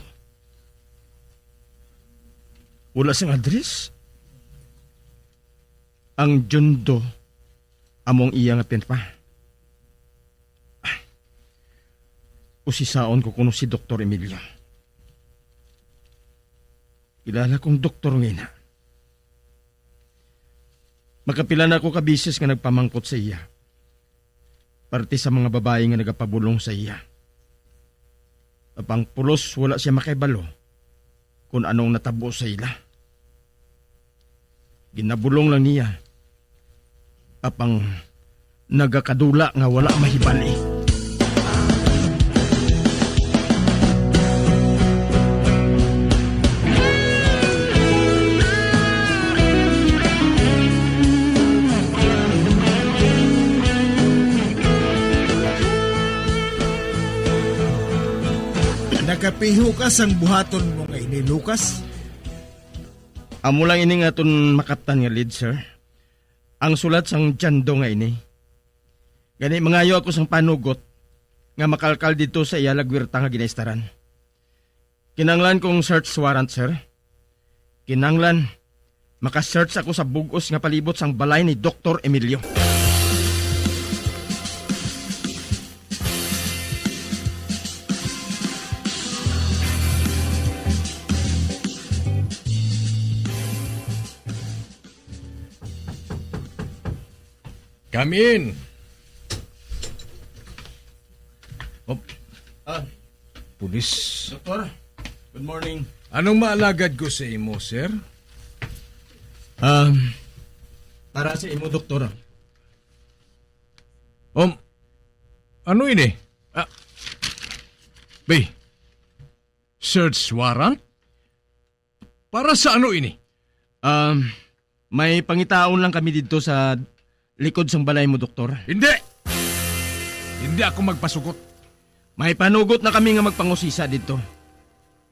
Wala sing address? Ang John Doe amo ang iya nga pinpa. Usisaon ko kuno si Doktor Emilio. Kilala kong doktor nga ina. Makapila na ako ka bisis nga nagpamangkot sa iya. Parte sa mga babayi nga nagapabulong sa iya. Apang pulos wala siya makahibalo kon ano ang natabo sa ila. Ginabulong lang niya, apang nagakadula nga wala mahibal-i. Nakapiho ka sang buhaton mo nga ini, Lucas? Amo lang ini nga aton makaptan nga lead, sir. Ang sulat sang John Doe nga ini. Gani, mangayo ako sang panugot nga makalkal didto sa iya lagwirta nga ginaistaran. Kinahanglan kong search warrant, sir. Kinahanglan maka-search ako sa bug-os nga palibot sang balay ni Doktor Emilio. Come in. Oh. Ah. Pulis. Doktor, good morning. Anong maalagad ko sa imo, sir? Um, para sa imo, Doktor. Um, ano ini? Ah, Bay, search warrant? Para sa ano ini? Um, may pangitaon lang kami didto sa likod sang balay mo, Doktor. Hindi! Hindi ako magpasugot. May panugot na kami nga magpangusisa didto.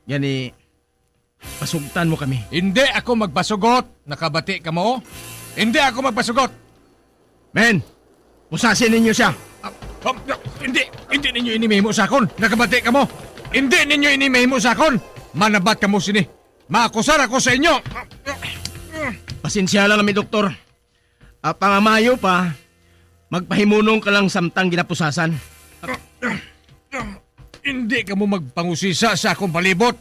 Gani, pasugtan mo kami. Hindi ako magpasugot. Nakabati ka mo? Hindi ako magpasugot. Men, pusasi ninyo siya. Ah, ah, hindi, hindi ninyo ini mahimo sa akon. Nakabati ka mo? Hindi ninyo ini mahimo sa akon. Manabat ka mo sini. Maakusar ako sa inyo. Pasensya lang kami, Doktor. Ah, pangamayo pa, magpahimunong ka lang samtang ginapusasan. Hindi ka mo magpangusisa sa akong palibot.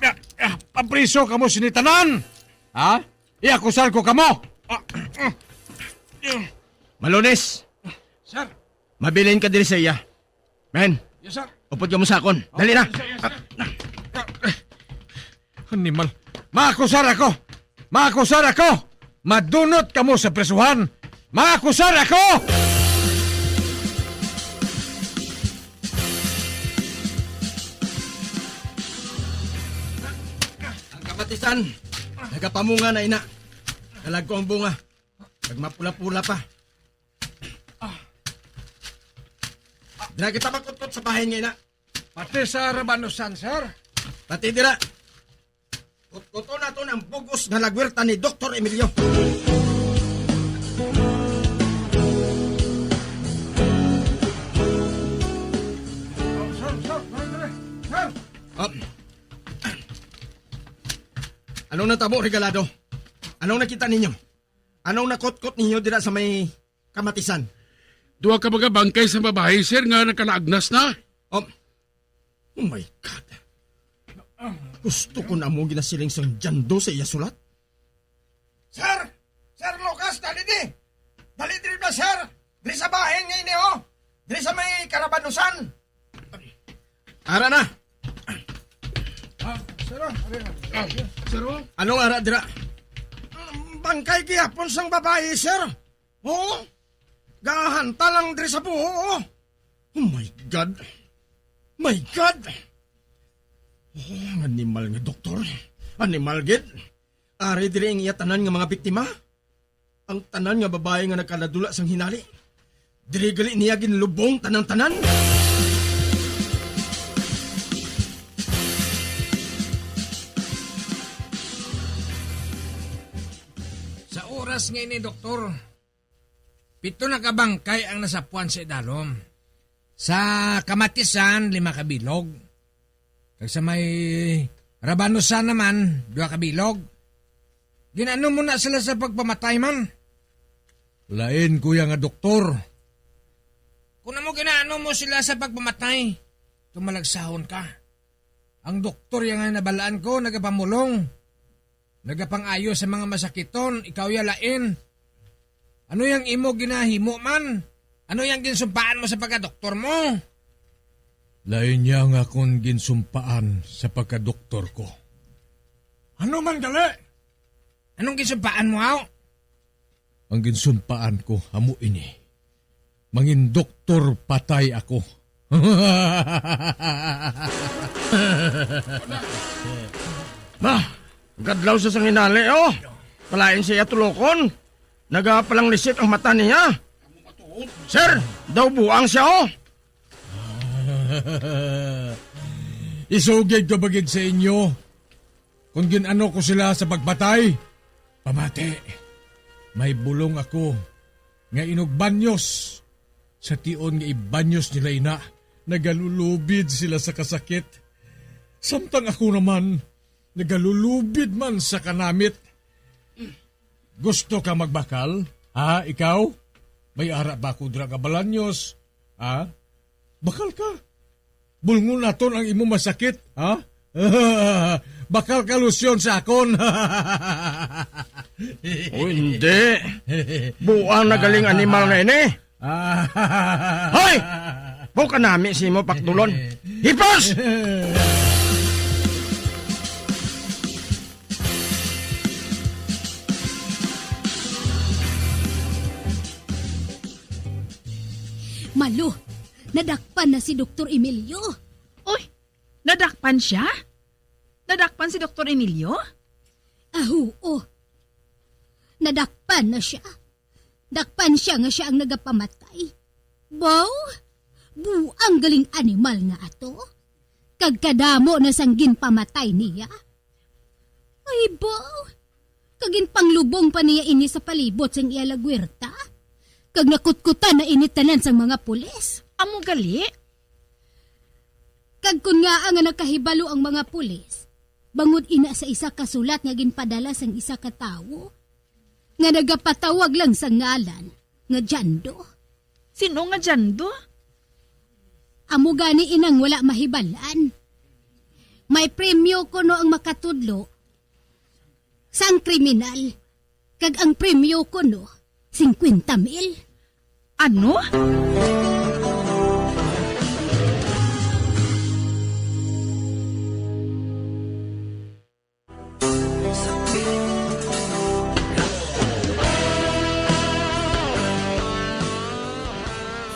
Ah, ah, papriso ka mo sini tanan. Ha? Iakusar ko kamo. Ah, ah, ah. Malunis. Sir. Mabilin ka diri sa iya. Men, Yes, sir. Upod ka mo sa akon. Dali na. Yes, sir, yes, sir. Animal. Makusar ako. Makusar ako. Madunot kamo sa prisuhan. Makusar ako. Ang kamatisan, nagapamunga na ina. Nalagko ang bunga. Nagmapula-pula pa. Dira kita makutkot sa bahin nga ina. Pati sa Rabanusan, sir. Pati dira. Kutkuton naton ang bugos nga lagwirta ni Doktor Emilio. Oh, sir, sir, sir, sir, sir. Oh. Anong natabo, Regalado? Anong nakita ninyo? Anong nakutkot ninyo dira sa may kamatisan? Duha ka mga bangkay sa babayi, sir, nga nagkalaagnas na. Oh, oh my God. Gusto ko na mo ginasiling sang Jando sa iya sulat. Sir! Sir Lucas, dali di! Dali diri na, sir! Diri sa bahin nga ini, oh! Diri sa may karabanusan! Ara na! Ah, sir, oh, ari na. Ah, sir, oh. Anong ara dira? Bangkay gihapon sang babayi, sir. Oo. Gahanta lang diri sa buho, oh. Oh my God. My God. Oh, ang animal nga doktor. Animal gid. Ari diri ang iya tanan nga mga biktima. Ang tanan nga babayi nga nagkaladula sang hinali. Diri gali niya ginlubong tanan-tanan. Sa oras nga ini, doktor, pito na ka bangkay ang nasapuan sa idalom. Sa kamatisan, lima ka bilog. Kag sa may rabanusan naman, duha ka bilog. Gin-ano mo na sila sa pagpamatay man? Lain, kuya nga doktor. Kung amo gin-ano mo sila sa pagpamatay, tumalagsahon ka. Ang doktor yang nga nabalaan ko, nagapamulong. Nagapang-ayo sa mga masakiton, ikaw ya lain. Ano yang imo ginahimo man? Ano yang ginsumpaan mo sa pagkadoktor mo? Lain niya nga akon ginsumpaan sa pagkadoktor ko. Ano man gali? Anong ginsumpaan mo, aw? Ang ginsumpaan ko amo ini. Mangin doktor patay ako. Bah, gadlaw sa sanginali, oh. Palain siya tulokon. Nagapalanglisik ang mata niya. Sir, daw buang siya, oh. Isugid ko ba gid sa inyo? Kon gin-ano ko sila sa pagpatay, pamati. May bulong ako nga inugbanyos. Sa tion nga ibanyos nila ina, nagalulubid sila sa kasakit. Samtang ako naman, nagalulubid man sa kanamit. Gusto ka magbakal? Ha, ikaw? May ara ba ako dira nga balanyos? Ha? Bakal ka? Bulngon naton ang imo masakit, ha? Bakal ka lusyon sa akon. O, hindi. Buang na galing animal na ini. Hoy! Buka nami si mo pakdulon. Hipos! Malo, Nadakpan na si Doktor Emilio. Uy, nadakpan siya? Nadakpan si Doktor Emilio? Ah, oo. Nadakpan na siya. Dakpan siya nga siya ang nagapamatay. Baw, buang galing animal nga ato. Kag kadamo na sang ginpamatay niya. Ay, baw, kag ginpanglubong pa niya ini sa palibot sang iya lagwerta. Kag nakutkutan na ini tanan sang mga pulis. Amo gali? Kag kon ngaa nga nakahibalo ang mga pulis, bangod ina sa isa ka sulat nga ginpadala sang isa ka tawo nga nagapatawag lang sa ngalan nga Jando. Sino nga Jando? Amo gani inang wala mahibalan. May premyo kuno ang makatudlo sang kriminal, kag ang premyo kuno, singkwenta mil. Ano?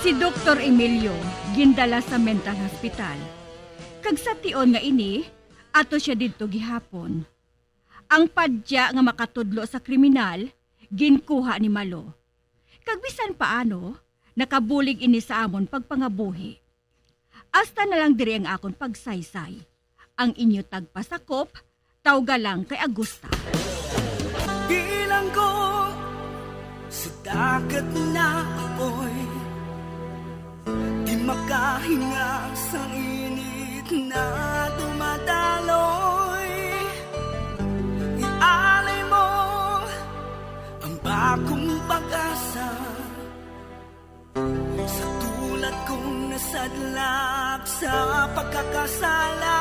Si Doktor Emilio gindala sa mental hospital, kag sa tion nga ini, ato siya didto gihapon. Ang padya nga makatudlo sa kriminal ginkuha ni Malo, kag bisan paano, nakabulig ini sa amon pagpangabuhi. Hasta na lang diri ang akon pagsaysay. Ang inyo tagpasakop, Tawga lang kay Agusta. Bilanggo sa dagat na apoy, di makahinga sa init na dumadaloy. Ialay mo ang bagong pag-asa. Sa tulad kong nasadlak sa pagkakasala.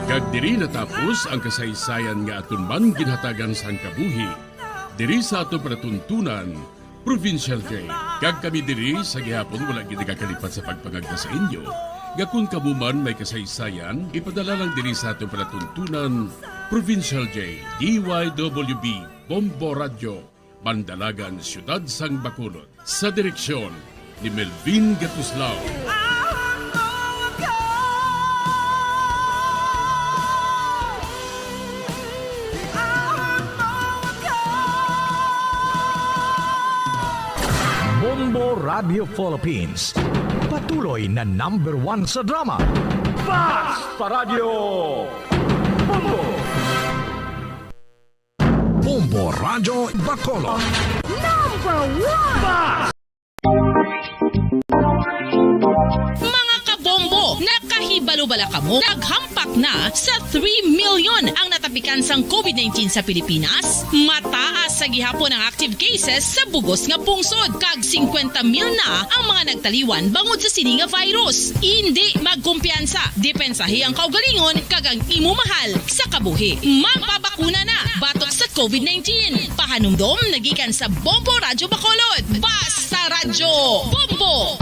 Kag diri natapos ang kasaysayan nga aton man ginhatagan sang kabuhi diri sa aton palatuntunan, Provincial J. Kag kami diri sa gihapon wala gid nagakalipat sa pagpangagda sa inyo nga kon kamo man may kasaysayan, ipadala lang diri sa aton palatuntunan, Provincial J, D Y W B, Bombo Radyo, Bandalagan, Siyudad sang Bacolod, sa direksyon ni Melvin Gatuslao. Bombo Radio Philippines, patuloy na number one sa drama. Basta Radyo Bombo! Bombo Radyo Bacolod. Number one! Mga kabombo, nakahibalo bala kamo? Naghampak na sa three million ang natapikan sang covid nineteen sa Pilipinas. Mataas sa gihapon ang active cases sa bugos nga pungsod, kag singkwenta mil na ang mga nagtaliwan bangod sa sini nga virus. Indi magkumpiyansa, depensahi ang kaugalingon kag ang imo mahal sa kabuhi. Magpabakuna na batok sa covid nineteen. Pahanumdom na gikan sa Bombo Radyo Bacolod. Basta Radyo Bombo!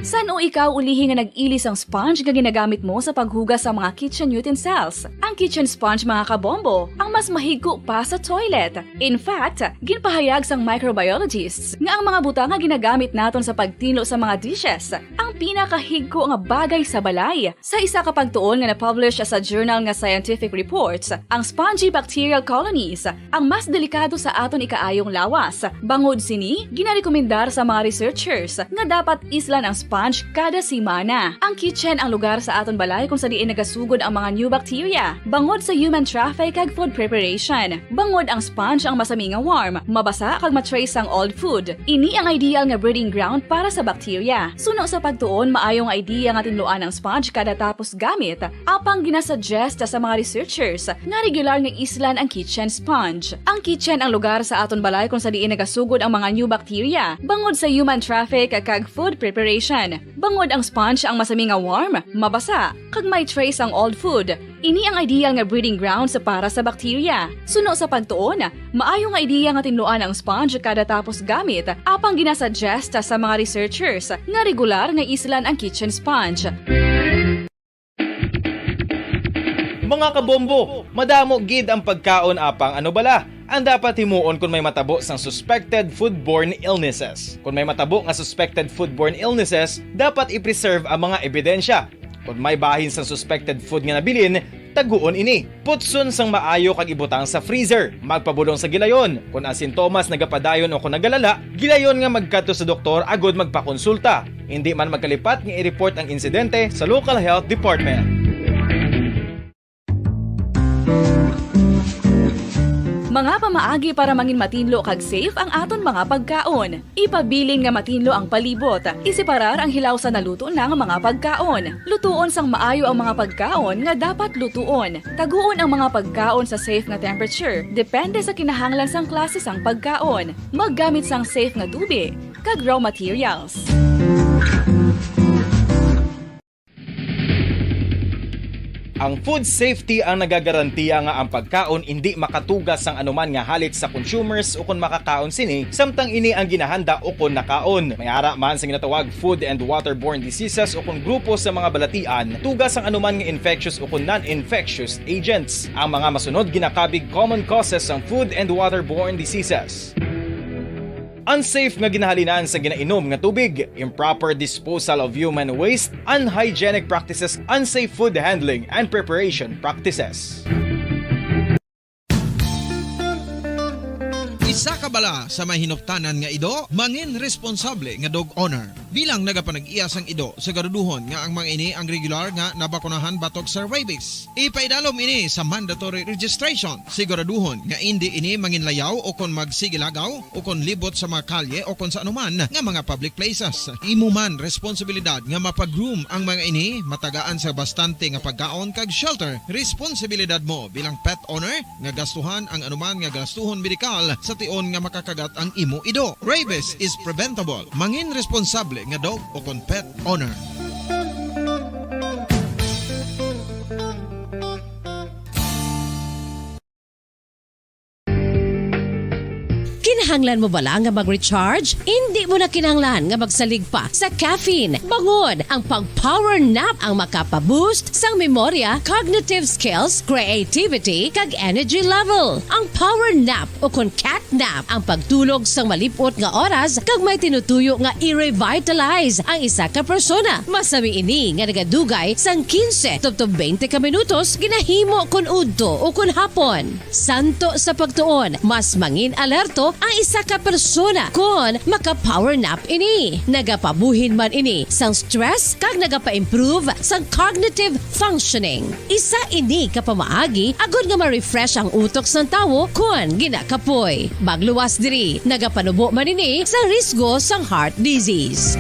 San-o ikaw ulihi nga nag-ili sang sponge nga ginagamit mo sa paghugas sa mga kitchen utensils? Ang kitchen sponge, mga kabombo, ang mas mahigko pa sa toilet. In fact, ginpahayag sang microbiologists nga ang mga butang nga ginagamit naton sa pagtinlo sa mga dishes ang pinakahigko nga bagay sa balay. Sa isa ka pagtuon nga na-publish sa journal nga Scientific Reports, ang spongy bacterial colonies ang mas delikado sa aton ikaayong lawas. Bangod sini, ginarekomendar sa mga researchers nga dapat islan ang sponge kada semana. Ang kitchen ang lugar sa aton balay kung sa diin nagasugod ang mga new bacteria. Bangod sa human traffic kag food preparation, bangod ang sponge ang masami nga warm, mabasa kag ma-trace sang old food. Ini ang ideal nga breeding ground para sa bacteria. Suno sa pagtuon, maayo nga idea nga tinluan ang sponge kada tapos gamit, apang ginasuggest sa mga researchers nga regular nga islan ang kitchen sponge. Ang kitchen ang lugar sa aton balay kung sa diin nagasugod ang mga new bacteria, bangod sa human traffic kag food preparation. Bangod ang sponge ang masami nga warm, mabasa, kag may trace ang old food. Ini ang ideal nga breeding grounds para sa bacteria. Suno sa pagtuon, maayo nga ideya nga tinluan ang sponge kada tapos gamit, apang ginasuggest sa mga researchers nga regular nga islan ang kitchen sponge. Mga kabombo, madamo gid ang pagkaon, apang ano bala ang dapat himuon kon may matabo sang suspected foodborne illnesses? Kon may matabo nga suspected foodborne illnesses, dapat i-preserve ang mga ebidensya. Kon may bahin sang suspected food nga nabilin, taguon ini. Putson sang maayo kag ibutang sa freezer. Magpabulong sa gilayon. Kon ang sintomas nagapadayon o kon nagalala, gilayon nga magkadto sa doktor agud magpakonsulta. Indi man magkalipat nga i-report ang insidente sa local health department. Mga pamaagi para mangin matinlo kag safe ang aton mga pagkaon. Ipabilin nga matinlo ang palibot. Isiparar ang hilaw sa naluto na nga mga pagkaon. Lutuon sang maayo ang mga pagkaon nga dapat lutuon. Taguon ang mga pagkaon sa safe nga temperature, depende sa kinahanglan sang klase sang pagkaon. Maggamit sang safe nga tubig kag raw materials. Ang food safety ang nagagarantiya nga ang pagkaon indi makatuga sang anuman nga halit sa consumers ukon makakaon sini, samtang ini ang ginahanda ukon nakaon. May ara man sa ginatawag food and waterborne diseases ukon grupo sa mga balatian, tuga sang anuman nga infectious ukon non-infectious agents. Ang mga masunod ginakabig common causes sang food and waterborne diseases. Unsafe nga ginahalinan sa ginainom nga tubig, improper disposal of human waste, unhygienic practices, unsafe food handling and preparation practices. Isa ka bala sa may hinuptanan nga ido, mangin responsable nga dog owner. Bilang nagapanag-iya sang ido, siguraduhon nga ang mga ini ang regular nga nabakunahan batok sa rabies. Ipaidalom ini sa mandatory registration. Siguraduhon nga indi ini manginlayaw o kon magsigilagaw o kon libot sa mga kalye o kon sa anuman nga mga public places. Imo man responsibilidad nga mapa-groom ang mga ini, matagaan sa bastante nga pagkaon kag shelter. Responsibilidad mo bilang pet owner nga gastuhan ang anuman nga gastuhon medikal sa tion nga makakagat ang imo ido. Rabies is preventable. Mangin responsable nga dog o kon pet owner. Kinahanglan mo bala nga mag-recharge? Indi mo na kinahanglan nga magsalig pa sa caffeine. Bangon! Ang pag-power nap ang makapa-boost sang memorya, cognitive skills, creativity, kag energy level. Ang power nap o kon cat nap ang pagtulog sang malip-ot nga oras kag may tinutuyo nga i-revitalize ang isa ka persona. Masami ini nga nagadugay sang quince tubtob twenty ka minutos ginahimo kon udto o kon hapon. Santo sa pagtuon, mas mangin alerto ang isa ka persona kon maka-power nap ini. Nagapabuhin man ini sang stress kag nagapa-improve sang cognitive functioning. Isa ini ka pamaagi agod nga ma-refresh ang utok sang tawo kon ginakapoy. Magluwas diri, nagapanubo man ini sa risgo sang heart disease.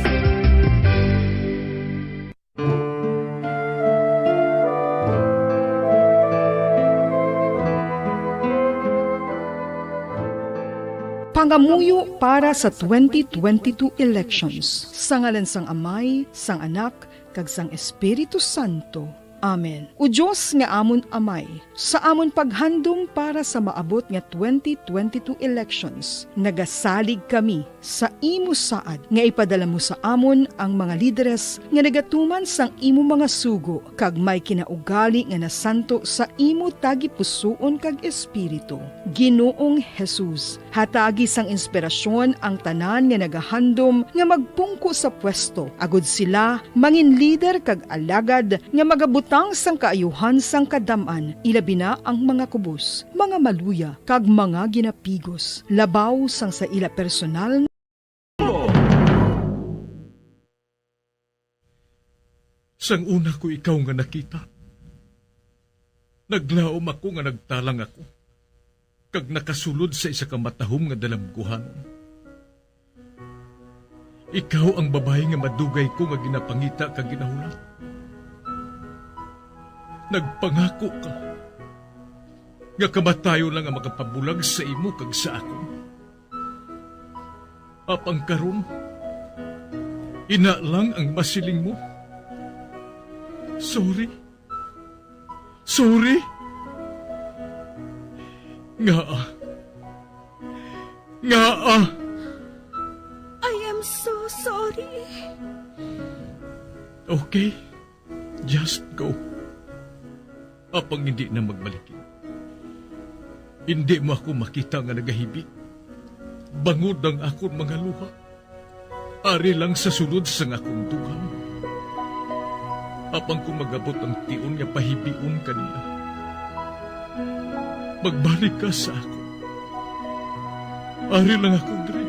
Pangamuyo para sa twenty twenty-two elections. Sa ngalan sang Amay, sang Anak, kag sang Espiritu Santo. Amen. O Dios nga amon Amay, sa amon paghandom para sa maabot nga twenty twenty-two elections, nagasalig kami sa imo saad nga ipadala mo sa amon ang mga lideres nga nagatuman sang imo mga sugo kag may kinaugali nga nasanto sa imo tagipusoon kag espiritu. Ginoong Jesus, hatagi sang inspirasyon ang tanan nga nagahandom nga magpungko sa pwesto, agod sila mangin lider kag alagad nga magabutang sang kaayuhan sang kadam-an, ilabi na ang mga kubos, mga maluya, kag mga ginapigos, labaw sang sa ila personal. Sang una ko ikaw nga nakita, naglaom ako nga nagtalang ako, kag nakasulod sa isa ka matahom nga dalagkuhanon. Ikaw ang babayi nga madugay ko nga ginapangita kag ginahulat. Nagpangako ka nga kamatayon lang ang makapabulag sa imo kag sa akon. Apang karon, ina lang ang masiling mo. Sorry. Sorry. Ngaa? Ngaa? I am so sorry. Okay. Just go. Apang indi na magbaliki. Indi mo ako makita nga nagahibi, bangod ang akon mga luha. Ari lang sa sulod sang akon dughan. Apang kon mag-abot ang tion nga pahibion ka niya, magbalik ka sa akon. Ari lang ako diri,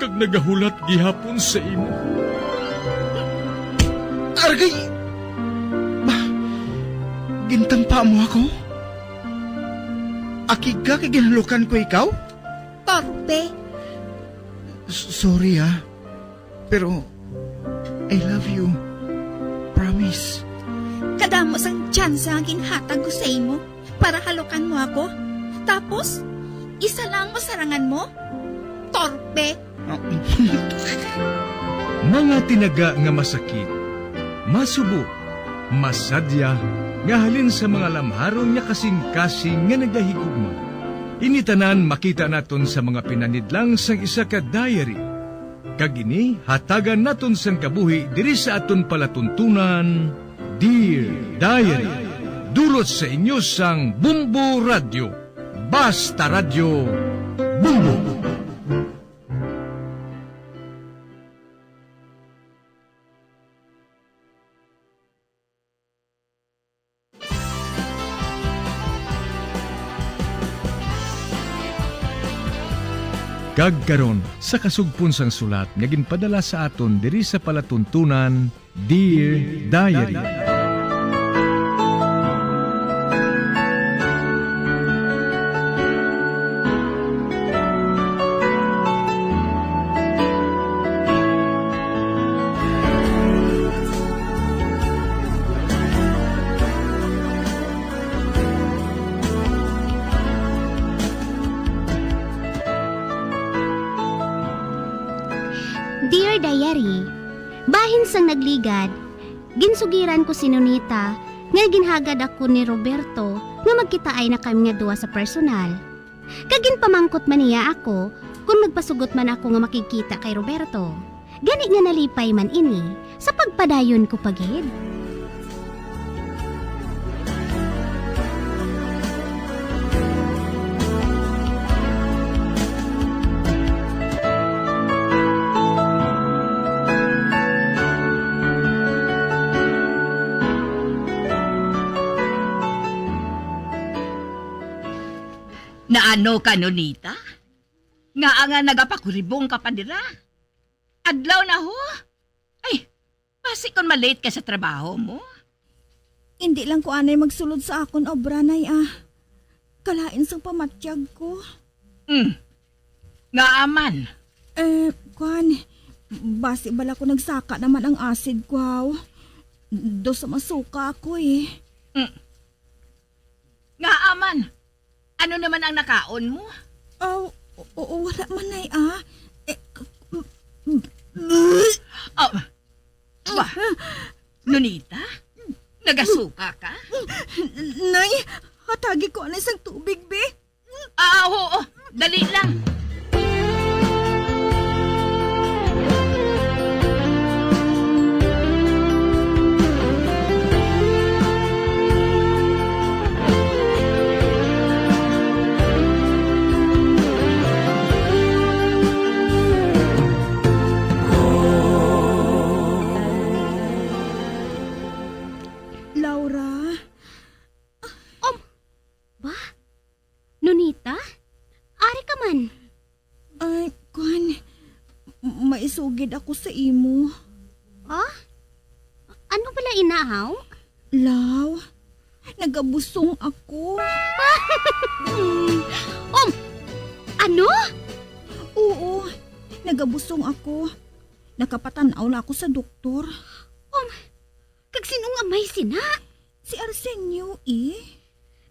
kag nagahulat gihapon sa imo. Argay! Ba, gintampa mo ako? Akig ka kay ginhalukan ko ikaw? Torpe. S-, sorry, ah. Pero I love you. Promise. Kadamo sang tsansa nga ginhatag ko sa imo para halukan mo ako. Tapos, isa lang mo sarangan mo? Torpe! Mga tinaga nga masakit, masubo, masadya, nga halin sa mga lamharon nga kasing-kasing nga nagahigugma. Ini tanan makita naton sa mga pinanidlang sang isa ka diary. Kag ini hatagan naton sang kabuhi diri sa aton palatuntunan, Dear Diary. Dulot sa inyo sang Bumbo Radyo. Basta Radyo, Bumbo. Kag karon, sa kasugpon sang sulat nga ginpadala sa aton diri sa palatuntunan, Dear Diary. Dear Diary, bahin sang nagligad, ginsugiran ko si Nonita nga ginhagad ako ni Roberto nga magkitaay na kami nga duha sa personal. Kag ginpamangkot man niya ako kon magpasugot man ako nga makigkita kay Roberto. Gani nga nalipay man ini sa pagpadayon ko pa gid. Naano ka, Nonita? Ngaa nga nagapakuribong ka pa dira? Adlaw na, ho. Ay, basi kon ma-late ka sa trabaho mo. Indi lang ko anay magsulod sa akon obra, Nay, ah. Kalain sang pamatyag ko. Mm. Ngaa man? Eh, kwan, basi bala ko nagsaka naman ang acid ko, haw. Daw sa masuka ako, eh. Mm. Ngaa man? Ano naman ang nakaon mo? Oh, o-, o-, wala man, Nay, ah. Eh, k-, m-, m-, Ah, ba? Nonita? Nagasuka ka? Nay, hatagi ko anay sang tubig, be. Ah, oo. Dali lang. Laura. Um, ba? Nonita? Ari ka man? Ay, kwan, maisugid ako sa imo. Ah? Ano bala ina, haw? Law, nagabusong ako. Um, ano? Oo, nagabusong ako. Nakapatan-aw na ako sa doktor. Um, kag sin-o nga may sina? Si Arsenio, eh.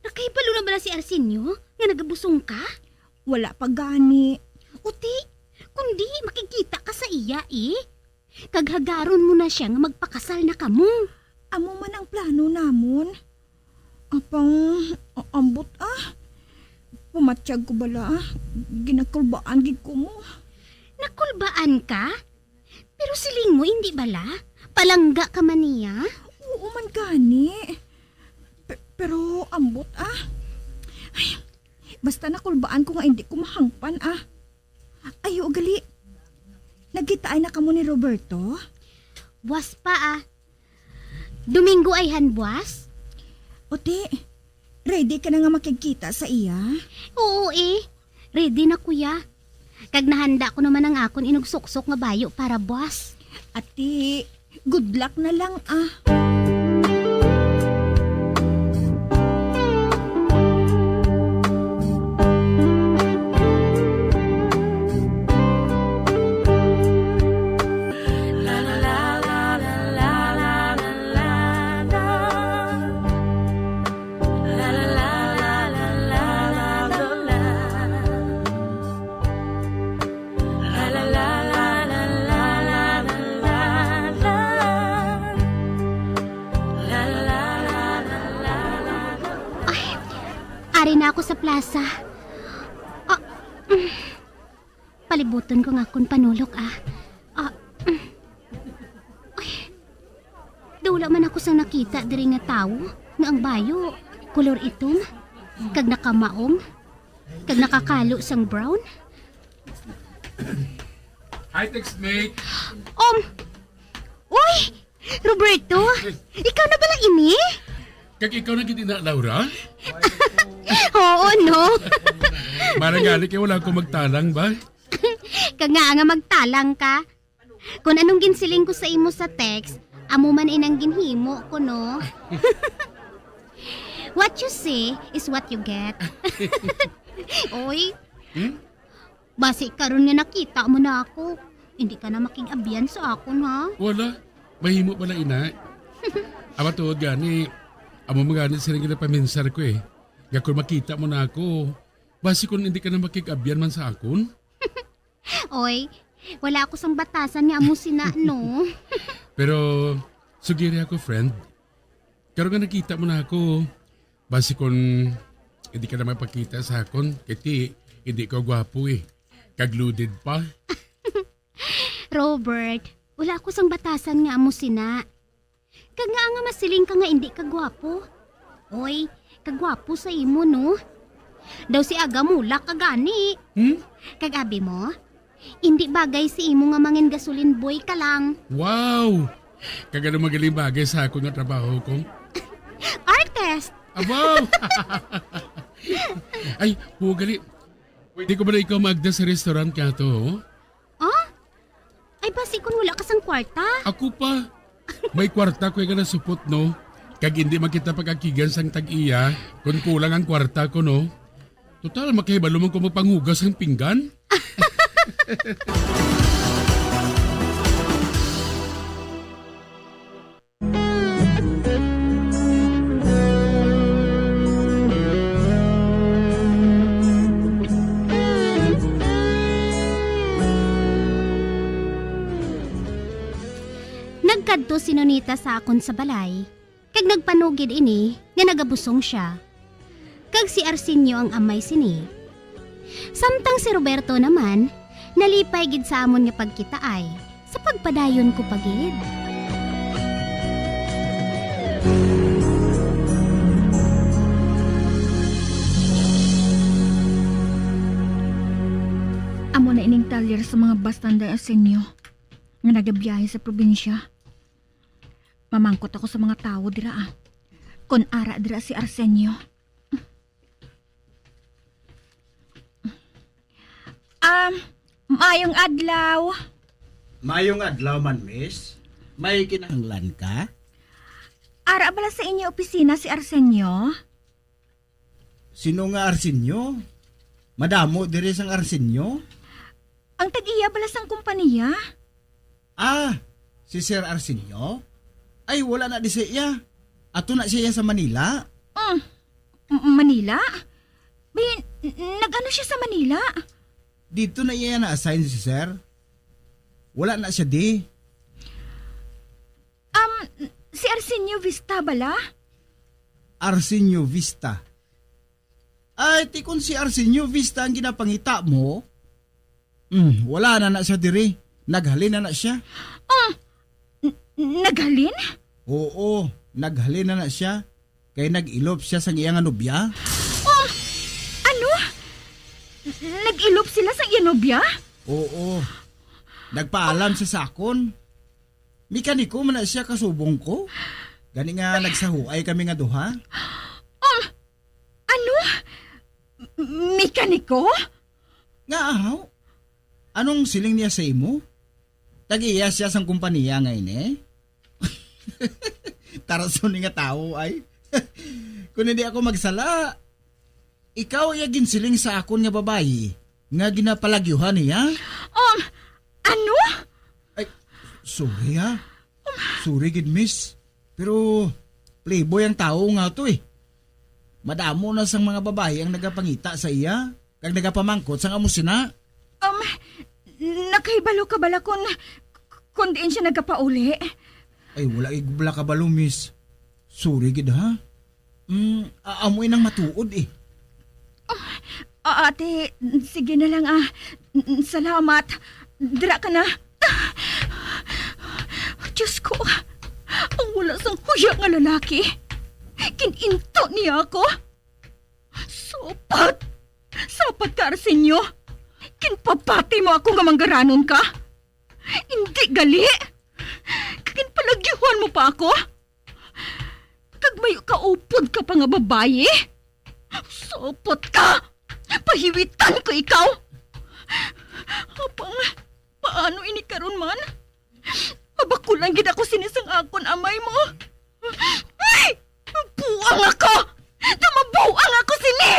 Nakahibalo na bala si Arsenio nga nagabusong ka? Wala pa gani. Uti, kundi makigkita ka sa iya, eh. Kag hagaron mo na siya nga magpakasal na kamo. Amo man ang plano namon. Apang, a-, ambot, ah. Pumatyag ko bala, ah. Ginakulbaan gid ko mo. Nakulbaan ka? Pero siling mo, indi bala? Palangga ka man niya? Oo man gani. Pe-, Pero ambot, ah. Ay, basta nakulbaan ko nga hindi ko mahangpan, ah. Ayo, gali. Nagkitaay na kamo ni Roberto? Buwas pa, ah. Domingo ay han buwas? O ti, ready ka na nga makigkita sa iya? Oo, eh. Ready na, kuya. Kag nahanda ko naman ang akon inugsuksok nga bayo para buwas. Ati, good luck na lang, ah. Ay, ari na ako sa plaza. Ah, mm. Palibuton ko nga akon panulok, ah. Ah, mm. Ay, daw wala man ako sang nakita diri nga tawo nga ang bayo kolor itom, kag nakamaong, kag nakakalo sang brown. Hi, Textmate. Um, uy! Roberto, ikaw na bala ini? Kag ikaw na gid ina, Laura? Oo, no? Marang gani kay wala ko magtalang ba? Kag nga nga magtalang ka. Kung anong ginsiling ko sa imo sa text, amo man inang ginhimo ko, no? What you see is what you get. Oy, hmm? Basi karon nga nakita mo na ako, hindi ka na makig-abyan sa akon, ha? Wala. Mahimo pala, ina. Ang matuod gani, amo man gani sila nga napaminsar ko, eh. Nga kung makita mo na ako, basi kung hindi ka na makig-abyan man sa akon? Oy, wala ako sang batasan nga amo sina, no? Pero, sugiri ako, friend. Karon nga nakita mo na ako, basi kon hindi ka na magpakita sa akon, kay ti, hindi ka gwapo eh. Kag loaded pa. Robert, wala ako sang batasan nga amo sina. Kag nga nga masiling ka nga hindi ka gwapo. Oy, kagwapo sa imo, no? Daw si aga mulak ka gani. Hmm? Kag abi mo, hindi bagay si imo nga mangin gasolin boy ka lang. Wow! Kag ano magaling bagay sa akon nga trabaho ko? Artist! Abaw! Ay, buo gali. Pwede ko ba na ikaw magda sa restaurant ka to? Oh? Ay, basi kung wala ka sang kwarta? Ako pa. May kwarta ko nga nasupot, no? Kag hindi man kita pag-akigan sang tag-iya kung kulang ang kwarta ko, no? Total, makahibalo man ko magpanghugas sang pinggan. Nagkadto si Nonita sa akon sa balay, kag nagpanugid ini nga nagabusong sia. Kag si Arsenio ang amay sini. Samtang si Roberto naman, nalipay gid sa amon nga pagkitaay, sa pagpadayon ko pa gid. Amo na ining talyer sa mga bus, Tanday Arsenio, nga nagabiyahe sa probinsya. Mamangkot ako sa mga tawo dira, ah. Kon ara dira si Arsenio. Um, maayong adlaw. Maayong adlaw man, miss. May kinahanglan ka? Ara bala sa inyo opisina si Arsenio? Sino nga Arsenio? Madamo diri sang Arsenio? Ang tag-iya bala sang kompanya? Ah, si Sir Arsenio? Ay, wala na di siya. Ato na siya sa Manila. Mm, M-, Manila? Bin, n-, nag-ano siya sa Manila? Dito na iya na-assign si Sir. Wala na siya di. Um, si Arsenio Vista bala? Arsenio Vista. Ay, ti kon si Arsenio Vista ang ginapangita mo, hmm, wala na na siya diri. Naghalin na na siya. Um, n-, naghalin? Oo, naghalin na na siya. kay nag-ilop siya sang iya nga nobya. Oh, ano? Nag-ilop sila sa iya nobya? Oo. Nagpaalam siya sa akon. Mekaniko man na siya kasubong ko. Gani nga nagsahuay kami nga duha. Um, ano? M-, mekaniko? Nga ahaw? Anong siling niya sa imo? Tag-iya siya sang kompanya nga ini? Tarason ni nga tawo ay. Kung hindi ako magsala, ikaw iya ginsiling sa akon nga babayi nga ginapalagyuhan niya? Um, ano? Ay, sorry ha. Sorry gid, miss. Pero playboy ang tawo nga to eh. Madamo na sang mga babayi ang nagapangita sa iya, kag nagapamangkot sang amo sina. Um, nakahibalo ka bala kun, kun diin siya nagapauli? Ay, wala gid bala kabalo, miss. Sorry gid, ha? Mm, a-, amo inang matuod, eh. Ah, ate, sige na lang, ah. Salamat. Dira ka na. Diyos ko, ang wala sang huya nga lalaki. Kininto niya ako. Sapat! Sapat ka, Arsenio! Ginpapati mo ako nga manggaranon ka! Indi gali! Ginpalagyuhan mo pa ako! Kag may kaupod ka pa nga babayi! Sapat ka! Pahiwitan ko ikaw! Apang, paano ini karon man? Mabakulan gid ako sini sang akon amay mo. Ay! Mabuang ako! Mabuang ako sini!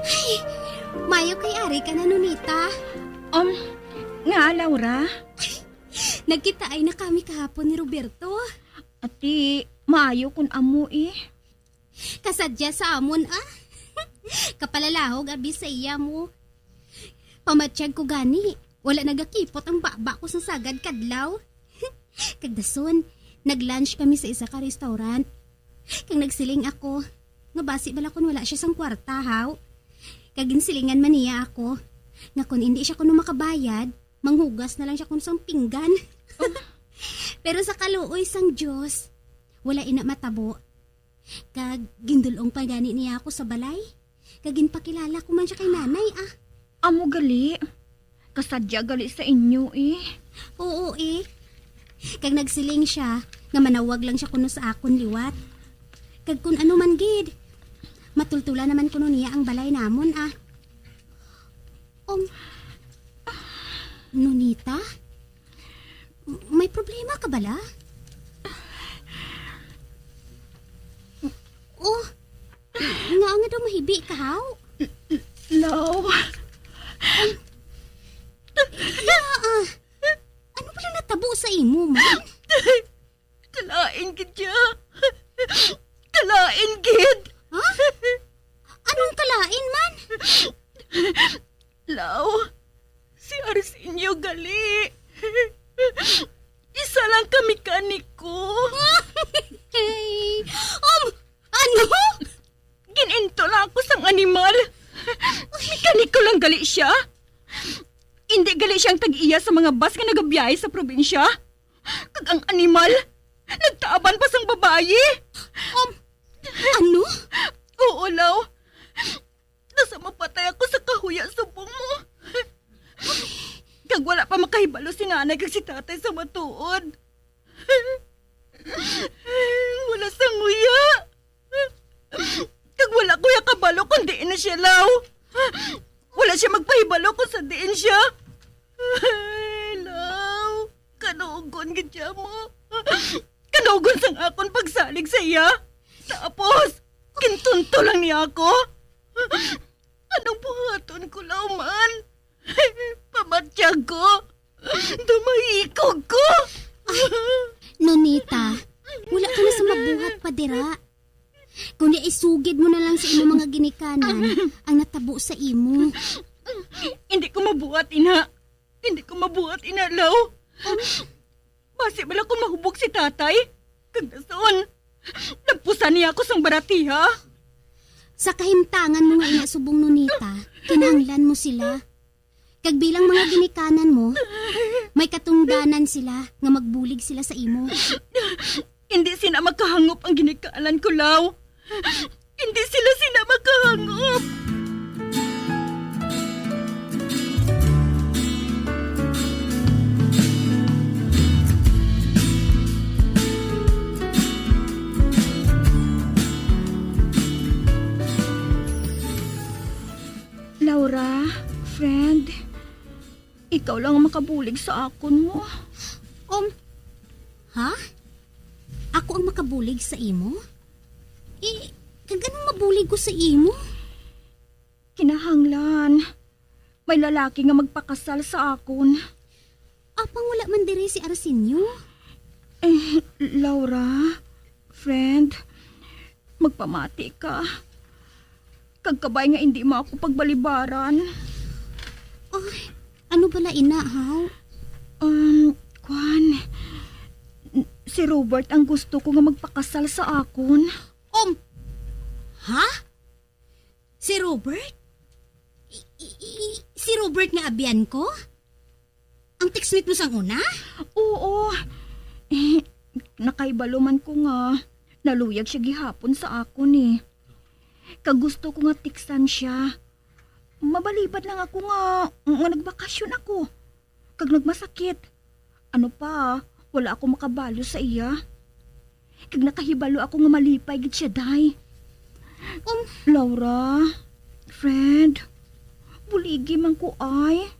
Ay, mayo kay ari ka na, Nonita. Um, nga, Laura? Nagkitaay na kami kahapon ni Roberto. Ati, maayo kun amo eh. Kasadya sa amon, ah. Kapalalahog abi sa iya mo. Pamatyag ko gani, wala nagakipot ang baba ko sang sagad kadlaw. Kag dason, nag-lunch kami sa isa ka restaurant. Kag nagsiling ako, nga basi bala kun wala siya sang kwarta, haw. Kag ginsilingan man niya ako, nga kun indi siya kuno makabayad, manghugas na lang siya kuno sang pinggan. Pero sa kaluoy sang Dios, wala ina matabo. Kag gindul-ong pa gani niya ako sa balay. Kag ginpakilala ko man siya kay nanay, ah. Amo gali. Kasadya gali sa inyo, eh. Oo, eh. Kag nagsiling siya nga manawag lang siya kuno sa akon liwat. Kag kun ano man gid, matultulan naman kuno niya ang balay namon, ah. Um, Nonita? M-, may problema ka bala? Oh, nga nga daw mahibi ka, haw? Law. Ay. Ah, ah. Ano pala natabo sa imo, man? Kalain gid siya. Kalain gid. Ha? Anong kalain man? Law, si Arsenio gali. Isa lang ka mekaniko. Um, ano? Gin-into lang ako sang animal. Mekaniko lang gali siya. Indi gali siya ang tag-iya sa mga bus nga nagabiyahe sa probinsya. Kag ang animal, nagtaaban pa sang babayi. Um, ano? Oo, Law. Nasa mapatay ako sa kahuya subong mo. Kag wala pa makahibalo si nanay kag si tatay sa matuod. Wala sang huya. Kag wala ko ya kabalo kung diin na siya, Law. Wala siya magpahibalo kung sa diin siya. Ay, Law. Kanugon gid siya mo. Kanugon sang akon pagsalig sa iya. Tapos, gintunto lang niya ako. Anong buhaton ko, Law, man? Pamatyag ko. Dumaikog ko! Nonita, wala ka na sa mabuhat pa dira. Kundi isugid mo na lang sa imong mga ginikanan ang natabo sa imo. Hindi ko mabuhat, ina. Hindi ko mabuhat, ina, Law. Basi bala ko mahubog si tatay. Kag dason, nagpusan niya ako sang baratiha. Sa kahimtangan mo nga ina subong, Nonita, kinahanglan mo sila. Kag bilang mga ginikanan mo, may katungdanan sila nga magbulig sila sa imo. Hindi sina makahangop ang ginikanan ko, Law. Hindi sila sina makahangop. Laura, friend, ikaw lang ang makabulig sa akon mo. Um, ha? Ako ang makabulig sa imo? Eh, kag anong mabulig ko sa imo? Kinahanglan may lalaki nga magpakasal sa akon. Apang wala man diri si Arsenio? Eh, Laura, friend, magpamati ka. Kag kabay nga indi mo ako pagbalibaran. Ay, ano bala ina, haw? Um, kwan, si Robert ang gusto ko nga magpakasal sa akon. Um, ha? Si Robert? I, i, i, si Robert nga abyan ko? Ang textmate mo sang una? Oo. Eh, nakahibalo man ko nga naluyag siya gihapon sa akon eh. Kag gusto ko nga tiksan siya. Mabalibad lang ako nga, nga nagbakasyon ako. Kag nagmasakit. Ano pa, wala ako makabalo sa iya. Kag nakahibalo ako nga malipay gid siya, day. Um, Laura, friend, buligi man ko ay.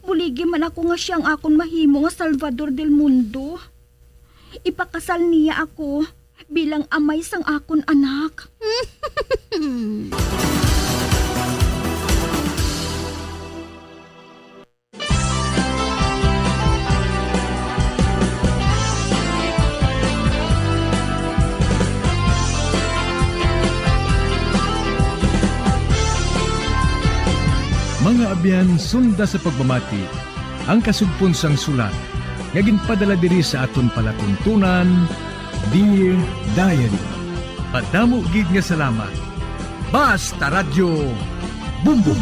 Buligi man ako nga siya ang akon mahimo nga Salvador del Mundo. Ipakasal niya ako bilang amay sang akon anak. Mga abyan, sunda sa pagpamati ang kasugpon sang sulat nga ginpadala diri sa aton palatuntunan, Dear Diary. Madamo gid nga salamat. Basta Radyo Bumbong.